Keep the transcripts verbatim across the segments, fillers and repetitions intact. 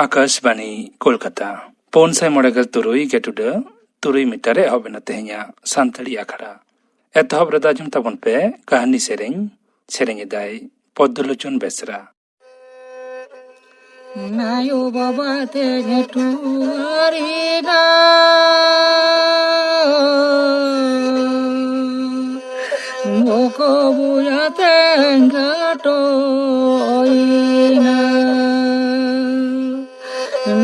ᱟᱠᱟᱥᱵᱟᱬᱤ ᱠᱳᱞᱠᱟᱛᱟ᱾ ᱯᱩᱱ ᱥᱟᱭ ᱢᱚᱬᱮ ᱜᱮᱞ ᱛᱩᱨᱩᱭ ᱜᱮᱴᱩᱰᱟᱹ ᱛᱩᱨᱩᱭ ᱢᱤᱴᱟᱨ ᱨᱮ ᱮᱦᱚᱵ ᱮᱱᱟ ᱛᱮᱦᱮᱧᱟᱜ ᱥᱟᱱᱛᱟᱲᱤ ᱟᱠᱷᱲᱟ᱾ ᱮᱛᱚᱦᱚᱵ ᱨᱮᱫᱚ ᱟᱸᱡᱚᱢ ᱛᱟᱵᱚᱱ ᱯᱮ ᱠᱟᱹᱦᱱᱤ ᱥᱮᱨᱮᱧ, ᱥᱮᱨᱮᱧ ᱮᱫᱟᱭ ᱯᱚᱫᱽᱫᱚᱞᱳᱪᱚᱱ ᱵᱮᱥᱨᱟ᱾ ᱱᱟᱭᱳ ᱵᱟᱵᱟ ᱛᱮ ᱴᱩᱣᱟᱨᱤᱱᱟ, ᱵᱚᱠᱚ ᱵᱩᱭᱟ ᱛᱮ ᱜᱟᱴᱚᱭᱤᱱᱟ᱾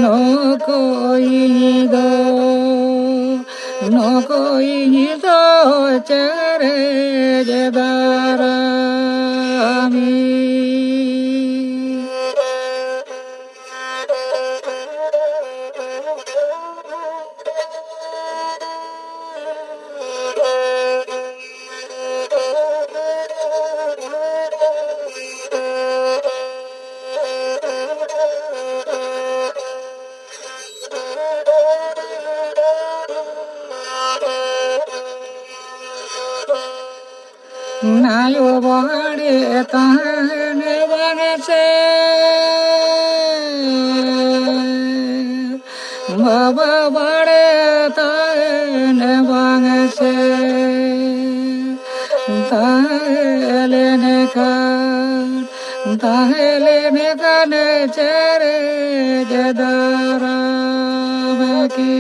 ᱱᱚᱠᱚ ᱤᱧ ᱫᱚ, ᱱᱚᱠᱚ ᱤᱧ ᱫᱚ ᱪᱮᱨᱮᱡ ᱫᱟᱨᱟᱢᱤ᱾ ᱱᱟᱭᱳ ᱵᱟᱲᱮ ᱛᱟᱦᱮᱱ ᱵᱟᱝ ᱥᱮ, ᱵᱟᱵᱟ ᱵᱟᱲᱮ ᱛᱟᱦᱮᱱ ᱵᱟᱝ ᱥᱮ, ᱛᱟᱦᱮᱸ ᱞᱮᱱᱠᱷᱟᱱ, ᱛᱟᱦᱮᱸ ᱞᱮᱱᱠᱷᱟᱱ ᱪᱮᱨᱮᱡ ᱫᱟᱨᱟᱢ ᱠᱤ᱾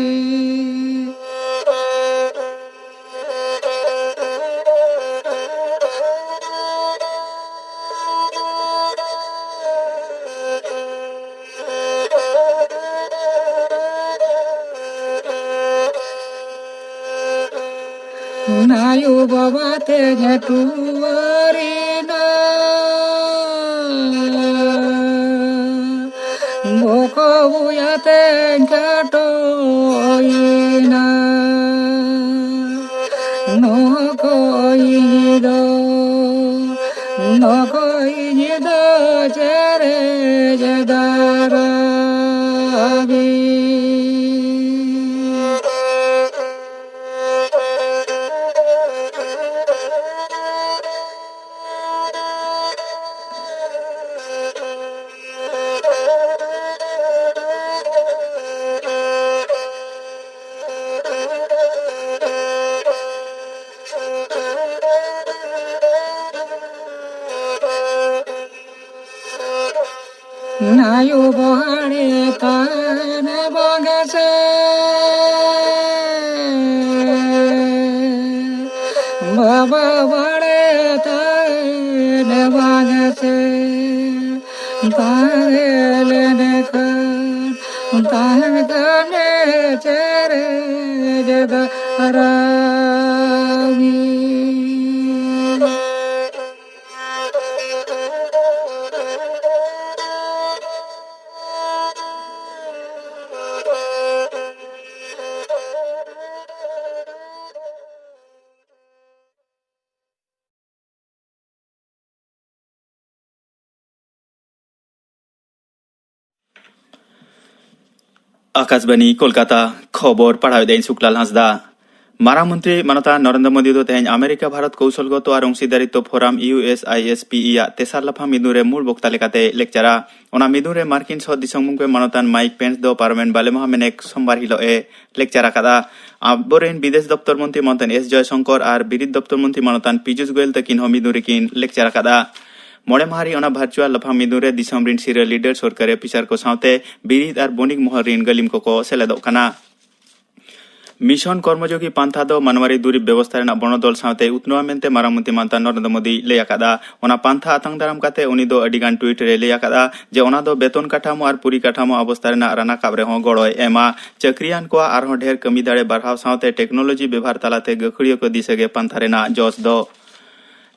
ᱱᱟᱭᱳ ᱵᱟᱵᱟ ᱛᱮ ᱴᱩᱣᱟᱨᱤᱱᱟ, ᱵᱚᱠᱚ ᱵᱩᱭᱟ ᱛᱮ ᱠᱟᱴᱚᱭᱤᱱᱟ᱾ ᱱᱚᱠᱚ ᱤᱧ ᱫᱚ, ᱱᱚᱠᱚ ᱤᱧ ᱫᱚ ᱪᱮᱨᱮᱡ ᱫᱟᱨᱟᱢᱤ᱾ ᱟᱭᱳ ᱵᱟᱲᱮ ᱛᱟᱦᱮᱱ ᱵᱟᱝ ᱥᱮ, ᱵᱟᱵᱟ ᱵᱟᱲᱮ ᱛᱟᱦᱮᱱ ᱵᱟᱝ ᱥᱮ, ᱛᱟᱦᱮᱸ ᱞᱮᱱᱠᱷᱟᱱ ᱛᱟᱦᱮᱸ ᱠᱟᱱᱮ ᱪᱮᱨᱮᱡ ᱫᱟᱨᱟᱢᱤ᱾ ᱟᱠᱟᱥᱵᱟᱱᱤ ᱠᱳᱞᱠᱟᱛᱟ, ᱠᱷᱚᱵᱚᱨ ᱯᱟᱲᱦᱟᱣᱮᱫᱟᱹᱧ ᱥᱩᱠᱞᱟᱞ ᱦᱟᱸᱥᱫᱟ᱾ ᱢᱟᱨᱟᱝ ᱢᱚᱱᱛᱨᱤ ᱢᱟᱱᱚᱛᱟᱱ ᱱᱚᱨᱮᱱᱫᱨᱚ ᱢᱳᱫᱤ ᱫᱚ ᱛᱮᱦᱮᱧ ᱟᱢᱮᱨᱤᱠᱟ ᱵᱷᱟᱨᱚᱛ ᱠᱳᱣᱥᱚᱞᱜᱚᱛᱚ ᱟᱨ ᱚᱝᱥᱤᱫᱟᱨᱤᱛᱚ forum, U S I S P E, ᱟᱜ ᱛᱮᱥᱟᱨ ᱞᱟᱯᱷᱟᱝ ᱢᱤᱫᱩᱱ ᱨᱮ ᱢᱩᱞ ᱵᱚᱠᱛᱟ ᱞᱮᱠᱟᱛᱮ ᱞᱮᱠᱪᱟᱨᱟ᱾ ᱚᱱᱟ ᱢᱤᱫᱩᱱ ᱨᱮ ᱢᱟᱨᱠᱤᱱ ᱥᱚᱦᱚᱫ ᱫᱤᱥᱚᱢ ᱜᱚᱢᱠᱮ ᱢᱟᱱᱚᱛᱟᱱ ᱢᱟᱭᱤᱠ ᱯᱮᱱᱥ ᱫᱚ ᱯᱟᱨᱚᱢᱮᱱ ᱵᱟᱞᱮ ᱢᱟᱦᱟ ᱢᱮᱱᱮᱠ ᱥᱳᱢᱵᱟᱨ ᱦᱤᱞᱳᱜ ᱮ ᱞᱮᱠᱪᱟᱨ ᱟᱠᱟᱫᱼᱟ᱾ ᱟᱵᱚᱨᱮᱱ ᱵᱤᱫᱮᱥ ᱫᱚᱯᱛᱚᱨ ᱢᱚᱱᱛᱨᱤ ᱢᱟᱱᱚᱛᱟᱱ ᱮᱥ ᱡᱚᱭᱥᱚᱝᱠᱚᱨ ᱟᱨ ᱵᱤᱨᱤᱫ ᱫᱚᱯᱛᱚᱨ ᱢᱚᱱᱛᱨᱤ ᱢᱟᱱᱚᱛᱟᱱ ᱯᱤᱡᱩᱥ ᱜᱳᱭᱮᱞ ᱛᱟᱹᱠᱤᱱ ᱦᱚᱸ ᱢᱤᱫᱩᱱ ᱨᱮᱠᱤᱱ ᱞᱮᱠᱪᱟᱨ ᱟᱠᱟᱫᱼᱟ᱾ ᱢᱚᱬᱮ ᱢᱟᱦᱟ ᱨᱮ ᱚᱱᱟ ᱵᱷᱟᱨᱪᱩᱣᱟᱞ ᱞᱟᱯᱷᱟᱝ ᱢᱤᱫᱩᱱ ᱨᱮ ᱫᱤᱥᱚᱢ ᱨᱤᱱ ᱥᱤᱨᱟᱹ ᱞᱤᱰᱟᱨ, ᱥᱚᱨᱠᱟᱨᱤ ᱚᱯᱷᱤᱥᱟᱨ ᱠᱚ ᱥᱟᱶᱛᱮ ᱵᱤᱨᱤᱫ ᱟᱨ ᱵᱚᱱᱤᱠ ᱢᱚᱦᱚᱞ ᱨᱤᱱ ᱜᱟᱹᱞᱤᱢ ᱠᱚᱠᱚ ᱥᱮᱞᱮᱫᱚᱜ ᱠᱟᱱᱟ᱾ ᱢᱤᱥᱚᱱ ᱠᱚᱨᱢᱚᱡᱳᱜᱤ ᱯᱟᱱᱛᱷᱟ ᱫᱚ ᱢᱟᱱᱣᱟᱨᱤ ᱫᱩᱨᱤᱵ ᱵᱮᱵᱚᱥᱛᱷᱟ ᱨᱮᱱᱟᱜ ᱵᱚᱱᱚᱫᱚᱞ ᱥᱟᱶᱛᱮ ᱩᱛᱱᱟᱹᱣᱟ ᱢᱮᱱᱛᱮ ᱢᱟᱨᱟᱝ ᱢᱚᱱᱛᱨᱤ ᱢᱟᱱᱚᱛᱟᱱ ᱱᱚᱨᱮᱱᱫᱨᱚ ᱢᱳᱫᱤᱭ ᱞᱟᱹᱭ ᱟᱠᱟᱫᱼᱟ᱾ ᱚᱱᱟ ᱯᱟᱱᱛᱷᱟ ᱟᱛᱟᱝ ᱫᱟᱨᱟᱢ ᱠᱟᱛᱮ ᱩᱱᱤ ᱫᱚ ᱟᱹᱰᱤ ᱜᱟᱱ ᱴᱩᱭᱤᱴ ᱨᱮᱭ ᱞᱟᱹᱭ ᱟᱠᱟᱫᱼᱟ ᱡᱮ ᱚᱱᱟ ᱫᱚ ᱵᱮᱛᱚᱱ ᱠᱟᱴᱷᱟᱢᱳ ᱟᱨ ᱯᱩᱨᱤ ᱠᱟᱴᱷᱟᱢᱳ ᱚᱵᱚᱥᱛᱷᱟ ᱨᱮᱱᱟᱜ ᱨᱟᱱᱟᱠᱟᱵ ᱨᱮᱦᱚᱸ ᱜᱚᱲᱚᱭ ᱮᱢᱟ᱾ ᱪᱟᱹᱠᱨᱤᱭᱟᱱ ᱠᱚᱣᱟᱜ ᱟᱨᱦᱚᱸ ᱰᱷᱮᱨ ᱠᱟᱹᱢᱤ ᱫᱟᱲᱮ ᱵᱟᱲᱦᱟᱣ ᱥᱟᱶᱛᱮ ᱴᱮᱠᱱᱳᱞᱚᱡᱤ ᱵᱮᱵᱷᱟᱨ ᱛᱟᱞᱟᱛᱮ ᱜᱟᱹᱠᱷᱩᱲᱤᱭᱟᱹ ᱠᱚ ᱫᱤᱥᱟᱹ ᱜᱮ ᱯᱟᱱᱛᱷᱟ ᱨᱮᱱᱟᱜ ᱡᱚᱥ ᱫᱚ᱾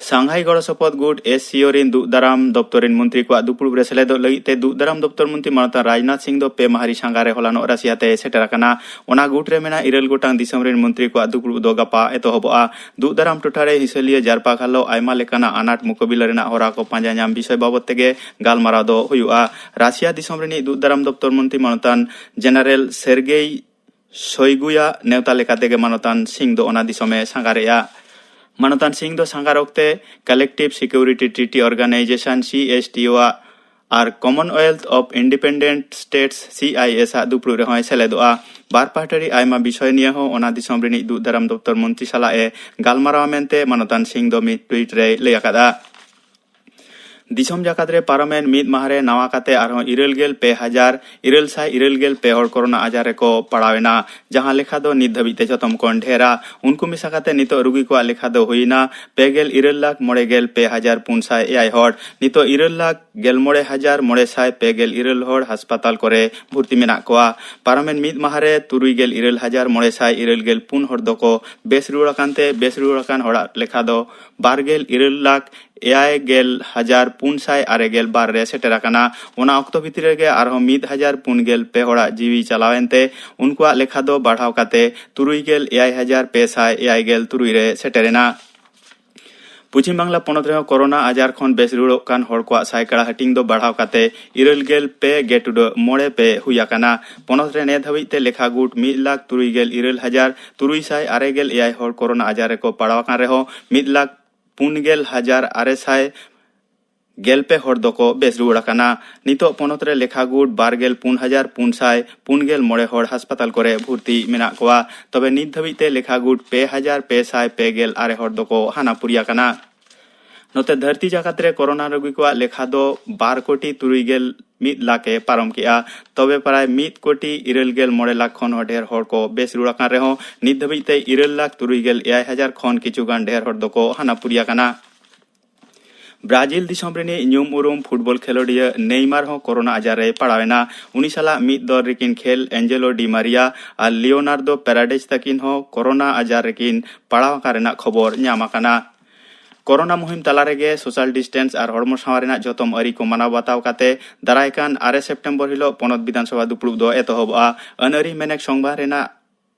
ᱥᱟᱝᱦᱟᱭ ᱜᱚᱲᱚ ᱥᱚᱯᱚᱦᱚᱫ ᱜᱩᱴ, ᱮᱥ ᱥᱤ ᱳ, ᱨᱤᱱ ᱫᱩᱜ ᱫᱟᱨᱟᱢ ᱫᱚᱯᱛᱚᱨ ᱨᱤᱱ ᱢᱚᱱᱛᱨᱤ ᱠᱚᱣᱟᱜ ᱫᱩᱯᱲᱩᱵ ᱨᱮ ᱥᱮᱞᱮᱫᱚᱜ ᱞᱟᱹᱜᱤᱫ ᱛᱮ ᱫᱩᱜ ᱫᱟᱨᱟᱢ ᱫᱚᱯᱛᱚᱨ ᱢᱚᱱᱛᱨᱤ ᱢᱟᱱᱚᱛᱟᱱ ᱨᱟᱡᱽᱱᱟᱛᱷ ᱥᱤᱝ ᱫᱚ ᱯᱮ ᱢᱟᱦᱟ ᱨᱤ ᱥᱟᱸᱜᱷᱟᱨ ᱨᱮ ᱦᱚᱞᱟᱱᱚᱜ ᱨᱟᱥᱤᱭᱟ ᱛᱮᱭ ᱥᱮᱴᱮᱨ ᱟᱠᱟᱱᱟ᱾ ᱚᱱᱟ ᱜᱩᱴ ᱨᱮ ᱢᱮᱱᱟᱜ ᱤᱨᱟᱹᱞ ᱜᱚᱴᱟᱝ ᱫᱤᱥᱚᱢ ᱨᱤᱱ ᱢᱚᱱᱛᱨᱤ ᱠᱚᱣᱟᱜ ᱫᱩᱯᱲᱩᱵ ᱫᱚ ᱜᱟᱯᱟ ᱮᱛᱚᱦᱚᱵᱚᱜᱼᱟ᱾ ᱫᱩᱜ ᱫᱟᱨᱟᱢ ᱴᱚᱴᱷᱟ ᱨᱮ ᱦᱤᱥᱟᱹᱞᱤᱭᱟᱹ ᱡᱟᱨᱯᱟ ᱜᱷᱟᱞᱚ ᱟᱭᱢᱟ ᱞᱮᱠᱟᱱᱟᱜ ᱟᱱᱟᱴ ᱢᱩᱠᱟᱹᱵᱤᱞᱟ ᱨᱮᱱᱟᱜ ᱦᱚᱨᱟ ᱠᱚ ᱯᱟᱸᱡᱟ ᱧᱟᱢ ᱵᱤᱥᱚᱭ ᱵᱟᱵᱚᱛ ᱛᱮᱜᱮ ᱜᱟᱞᱢᱟᱨᱟᱣ ᱫᱚ ᱦᱩᱭᱩᱜᱼᱟ᱾ ᱨᱟᱥᱤᱭᱟ ᱫᱤᱥᱚᱢ ᱨᱤᱱᱤᱡ ᱫᱩᱜ ᱫᱟᱨᱟᱢ ᱫᱚᱯᱛᱚᱨ ᱢᱚᱱᱛᱨᱤ ᱢᱟᱱᱚᱛᱟᱱ ᱡᱮᱱᱟᱨᱮᱞ ᱥᱮᱨᱜᱮᱭ ᱥᱚᱭᱜᱩᱭᱟᱜ ᱱᱮᱣᱛᱟ ᱞᱮᱠᱟᱛᱮ ᱜᱮ ᱢᱟᱱᱚᱛᱟᱱ ᱥᱤᱝ ᱫᱚ ᱚᱱᱟ ᱫᱤᱥᱚᱢᱮ ᱥᱟᱸᱜᱷᱟᱨᱮᱜᱼᱟ᱾ ᱢᱟᱱᱚᱛᱟᱱ ᱥᱤᱝ ᱫᱚ ᱥᱟᱸᱜᱷᱟᱨ ᱚᱠᱛᱮ Collective Security Treaty Organization, C S T O, ᱟᱜ ᱟᱨ Commonwealth of Independent States, C I S, ᱟᱜ ᱫᱩᱯᱲᱩᱵ ᱨᱮᱦᱚᱸᱭ ᱥᱮᱞᱮᱫᱚᱜᱼᱟ᱾ ᱵᱟᱨ ᱯᱟᱦᱴᱟ ᱨᱮ ᱟᱭᱢᱟ ᱵᱤᱥᱚᱭ ᱱᱤᱭᱮ ᱦᱚᱸ ᱚᱱᱟ ᱫᱤᱥᱚᱢ ᱨᱤᱱᱤᱡ ᱫᱩᱜ ᱫᱟᱨᱟᱢ ᱫᱚᱯᱛᱚᱨ ᱢᱚᱱᱛᱨᱤ ᱥᱟᱞᱟᱜ ᱮ ᱜᱟᱞᱢᱟᱨᱟᱣᱟ ᱢᱮᱱᱛᱮ ᱢᱟᱱᱚᱛᱟᱱ ᱥᱤᱝ ᱫᱚ ᱢᱤᱫ ᱴᱩᱭᱤᱴ ᱨᱮᱭ ᱞᱟᱹᱭ ᱟᱠᱟᱫᱼᱟ᱾ ᱫᱤᱥᱚᱢ ᱡᱟᱠᱟᱛ ᱨᱮ ᱯᱟᱨᱚᱢᱮᱱ ᱢᱤᱫ ᱢᱟᱦᱟ ᱨᱮ ᱱᱟᱣᱟ ᱠᱟᱛᱮ ᱟᱨᱦᱚᱸ ᱤᱨᱟᱹᱞ ᱜᱮᱞ ᱯᱮ ᱦᱟᱡᱟᱨ ᱤᱨᱟᱹᱞ ᱥᱟᱭ ᱤᱨᱟᱹᱞ ᱜᱮᱞ ᱯᱮ ᱦᱚᱲ ᱠᱳᱨᱳᱱᱟ ᱟᱡᱟᱨ ᱨᱮᱠᱚ ᱯᱟᱲᱟᱣ ᱮᱱᱟ, ᱡᱟᱦᱟᱸ ᱞᱮᱠᱷᱟ ᱫᱚ ᱱᱤᱛ ᱫᱷᱟᱹᱵᱤᱡ ᱛᱮ ᱡᱷᱚᱛᱚᱢ ᱠᱷᱚᱱ ᱰᱷᱮᱨᱟ᱾ ᱩᱱᱠᱩ ᱢᱮᱥᱟ ᱠᱟᱛᱮ ᱱᱤᱛᱚᱜ ᱨᱩᱜᱤ ᱠᱚᱣᱟᱜ ᱞᱮᱠᱷᱟ ᱫᱚ ᱦᱩᱭ ᱮᱱᱟ ᱯᱮ ᱜᱮᱞ ᱤᱨᱟᱹᱞ ᱞᱟᱠᱷ ᱢᱚᱬᱮ ᱜᱮᱞ ᱯᱮ ᱦᱟᱡᱟᱨ ᱯᱩᱱ ᱥᱟᱭ ᱮᱭᱟᱭ ᱦᱚᱲ᱾ ᱱᱤᱛᱚᱜ ᱤᱨᱟᱹᱞ ᱞᱟᱠᱷ ᱜᱮᱞ ᱢᱚᱬᱮ ᱦᱟᱡᱟᱨ ᱢᱚᱬᱮ ᱥᱟᱭ ᱯᱮ ᱜᱮᱞ ᱤᱨᱟᱹᱞ ᱦᱚᱲ ᱦᱟᱥᱯᱟᱛᱟᱞ ᱠᱚᱨᱮ ᱵᱷᱩᱨᱛᱤ ᱢᱮᱱᱟᱜ ᱠᱚᱣᱟ᱾ ᱯᱟᱨᱚᱢᱮᱱ ᱢᱤᱫ ᱢᱟᱦᱟ ᱨᱮ ᱛᱩᱨᱩᱭ ᱜᱮᱞ ᱤᱨᱟᱹᱞ ᱦᱟᱡᱟᱨ ᱢᱚᱬᱮ ᱥᱟᱭ ᱤᱨᱟᱹᱞ ᱜᱮᱞ ᱯᱩᱱ ᱦᱚᱲ ᱫᱚᱠᱚ ᱵᱮᱥ ᱨᱩᱣᱟᱹᱲ ᱟᱠᱟᱱ ᱛᱮ, ᱵᱮᱥ ᱨᱩᱣᱟᱹᱲ ᱟᱠᱟᱱ ᱦᱚᱲᱟᱜ ᱞᱮᱠᱷᱟ ᱫᱚ ᱵᱟᱨ ᱜᱮᱞ ᱤᱨᱟᱹᱞ ᱞᱟᱠᱷ ᱮᱭᱟᱭ ᱜᱮᱞ ᱦᱟᱡᱟᱨ ᱯᱩᱱ ᱥᱟᱭ ᱟᱨᱮ ᱜᱮᱞ ᱵᱟᱨ ᱨᱮ ᱥᱮᱴᱮᱨ ᱟᱠᱟᱱᱟ᱾ ᱚᱱᱟ ᱚᱠᱛᱚ ᱵᱷᱤᱛᱤᱨ ᱨᱮᱜᱮ ᱟᱨᱦᱚᱸ ᱢᱤᱫ ᱦᱟᱡᱟᱨ ᱯᱩᱱ ᱜᱮᱞ ᱯᱮ ᱦᱚᱲᱟᱜ ᱡᱤᱣᱤ ᱪᱟᱞᱟᱣ ᱮᱱᱛᱮ, ᱩᱱᱠᱩᱣᱟᱜ ᱞᱮᱠᱷᱟ ᱫᱚ ᱵᱟᱲᱦᱟᱣ ᱠᱟᱛᱮ ᱛᱩᱨᱩᱭ ᱜᱮᱞ ᱮᱭᱟᱭ ᱦᱟᱡᱟᱨ ᱯᱮ ᱥᱟᱭ ᱮᱭᱟᱭ ᱜᱮᱞ ᱛᱩᱨᱩᱭ ᱨᱮ ᱥᱮᱴᱮᱨ ᱮᱱᱟ᱾ ᱯᱚᱪᱷᱤᱢ ᱵᱟᱝᱞᱟ ᱯᱚᱱᱚᱛ ᱨᱮᱦᱚᱸ ᱠᱳᱨᱳᱱᱟ ᱟᱡᱟᱨ ᱠᱷᱚᱱ ᱵᱮᱥ ᱨᱩᱣᱟᱹᱲᱚᱜ ᱠᱟᱱ ᱦᱚᱲ ᱠᱚᱣᱟᱜ ᱥᱟᱭᱠᱟᱲᱟ ᱦᱟᱹᱴᱤᱧ ᱫᱚ ᱵᱟᱲᱦᱟᱣ ᱠᱟᱛᱮ ᱤᱨᱟᱹᱞ ᱜᱮᱞ ᱯᱮ ᱜᱮ ᱴᱩᱰᱟᱹᱜ ᱢᱚᱬᱮ ᱯᱮ ᱦᱩᱭ ᱟᱠᱟᱱᱟ᱾ ᱯᱚᱱᱚᱛ ᱨᱮ ᱱᱮ ᱫᱷᱟᱹᱵᱤᱡ ᱛᱮ ᱞᱮᱠᱷᱟ ᱜᱩᱴ ᱢᱤᱫ ᱞᱟᱠᱷ ᱛᱩᱨᱩᱭ ᱜᱮᱞ ᱤᱨᱟᱹᱞ ᱦᱟᱡᱟᱨ ᱛᱩᱨᱩᱭ ᱥᱟᱭ ᱟᱨᱮ ᱜᱮᱞ ᱮᱭᱟᱭ ᱦᱚᱲ ᱠᱳᱨᱳᱱᱟ ᱟᱡᱟᱨ ᱨᱮᱠᱚ ᱯᱟᱲᱟᱣ ᱟᱠᱟᱱ ᱨᱮᱦᱚᱸ, ᱢᱤᱫ ᱞᱟᱠᱷ ᱯᱩᱱ ᱜᱮᱞ ᱦᱟᱡᱟᱨ ᱟᱨᱮ ᱥᱟᱭ ᱜᱮᱞ ᱯᱮ ᱦᱚᱲ ᱫᱚᱠᱚ ᱵᱮᱥ ᱨᱩᱣᱟᱹᱲ ᱟᱠᱟᱱᱟ᱾ ᱱᱤᱛᱚᱜ ᱯᱚᱱᱚᱛ ᱨᱮ ᱞᱮᱠᱷᱟ ᱜᱩᱴ ᱵᱟᱨ ᱜᱮᱞ ᱯᱩᱱ ᱦᱟᱡᱟᱨ ᱯᱩᱱ ᱥᱟᱭ ᱯᱩᱱ ᱜᱮᱞ ᱢᱚᱬᱮ ᱦᱚᱲ ᱦᱟᱥᱯᱟᱛᱟᱞ ᱠᱚᱨᱮ ᱵᱷᱩᱨᱛᱤ ᱢᱮᱱᱟᱜ ᱠᱚᱣᱟ᱾ ᱛᱚᱵᱮ ᱱᱤᱛ ᱫᱷᱟᱹᱵᱤᱡ ᱛᱮ ᱞᱮᱠᱷᱟ ᱜᱩᱴ ᱯᱮ ᱦᱟᱡᱟᱨ ᱯᱮ ᱥᱟᱭ ᱯᱮ ᱜᱮᱞ ᱟᱨᱮ ᱦᱚᱲ ᱫᱚᱠᱚ ᱦᱟᱱᱟ ᱯᱩᱨᱤ ᱟᱠᱟᱱᱟ᱾ ᱱᱚᱛᱮ ᱫᱷᱟᱹᱨᱛᱤ ᱡᱟᱠᱟᱛ ᱨᱮ ᱠᱳᱨᱳᱱᱟ ᱨᱳᱜᱤ ᱠᱚᱣᱟᱜ ᱞᱮᱠᱷᱟ ᱫᱚ ᱵᱟᱨ ᱠᱳᱴᱤ ᱛᱩᱨᱩᱭ ᱜᱮᱞ ᱢᱤᱫ ᱞᱟᱠᱷ ᱮ ᱯᱟᱨᱚᱢ ᱠᱮᱜᱼᱟ᱾ ᱛᱚᱵᱮ ᱯᱨᱟᱭ ᱢᱤᱫ ᱠᱳᱴᱤ ᱤᱨᱟᱹᱞ ᱜᱮᱞ ᱢᱚᱬᱮ ᱞᱟᱠᱷ ᱠᱷᱚᱱ ᱦᱚᱸ ᱰᱷᱮᱨ ᱦᱚᱲ ᱠᱚ ᱵᱮᱥ ᱨᱩᱣᱟᱹᱲ ᱟᱠᱟᱱ ᱨᱮᱦᱚᱸ, ᱱᱤᱛ ᱫᱷᱟᱹᱵᱤᱡ ᱛᱮ ᱤᱨᱟᱹᱞ ᱞᱟᱠᱷ ᱛᱩᱨᱩᱭ ᱜᱮᱞ ᱮᱭᱟᱭ ᱦᱟᱡᱟᱨ ᱠᱷᱚᱱ ᱠᱤᱪᱷᱩ ᱜᱟᱱ ᱰᱷᱮᱨ ᱦᱚᱲ ᱫᱚᱠᱚ ᱦᱟᱱᱟ ᱯᱩᱨᱤ ᱟᱠᱟᱱᱟ᱾ ᱵᱨᱟᱡᱤᱞ ᱫᱤᱥᱚᱢ ᱨᱤᱱᱤᱡ ᱧᱩᱢ ᱩᱨᱩᱢ ᱯᱷᱩᱴᱵᱚᱞ ᱠᱷᱮᱞᱳᱰᱤᱭᱟᱹ ᱱᱮᱭᱢᱟᱨ ᱦᱚᱸ ᱠᱳᱨᱳᱱᱟ ᱟᱡᱟᱨ ᱨᱮ ᱯᱟᱲᱟᱣ ᱮᱱᱟ᱾ ᱩᱱᱤ ᱥᱟᱞᱟᱜ ᱢᱤᱫ ᱫᱚᱞ ᱨᱮᱠᱤᱱ ᱠᱷᱮᱞ ᱮᱱᱡᱮᱞᱳ ᱰᱤ ᱢᱟᱨᱤᱭᱟ ᱟᱨ ᱞᱤᱭᱳᱱᱟᱨᱫᱳ ᱯᱮᱨᱟᱰᱮᱡᱽ ᱛᱟᱹᱠᱤᱱ ᱦᱚᱸ ᱠᱳᱨᱳᱱᱟ ᱟᱡᱟᱨ ᱨᱮᱠᱤᱱ ᱯᱟᱲᱟᱣ ᱟᱠᱟᱱ ᱨᱮᱱᱟᱜ ᱠᱷᱚᱵᱚᱨ ᱧᱟᱢ ᱟᱠᱟᱱᱟ᱾ ᱠᱳᱨᱳᱱᱟ ᱢᱩᱦᱤᱢ ᱛᱟᱞᱟ ᱨᱮᱜᱮ ᱥᱳᱥᱟᱞ ᱰᱤᱥᱴᱮᱱᱥ ᱟᱨ ᱦᱚᱲᱢᱚ ᱥᱟᱶᱟᱨ ᱨᱮᱱᱟᱜ ᱡᱚᱛᱚᱢ ᱟᱹᱨᱤ ᱠᱚ ᱢᱟᱱᱟᱣ ᱵᱟᱛᱟᱣ ᱠᱟᱛᱮ ᱫᱟᱨᱟᱭ ᱠᱟᱱ ᱟᱨᱮ ᱥᱮᱯᱴᱮᱢᱵᱚᱨ ᱦᱤᱞᱳᱜ ᱯᱚᱱᱚᱛ ᱵᱤᱫᱷᱟᱱ ᱥᱚᱵᱷᱟ ᱫᱩᱯᱲᱩᱵ ᱫᱚ ᱮᱛᱚᱦᱚᱵᱚᱜᱼᱟ᱾ ᱟᱹᱱ ᱟᱹᱨᱤ ᱢᱮᱱᱮᱠ ᱥᱚᱝᱵᱤᱫᱷᱟᱱ ᱨᱮᱱᱟᱜ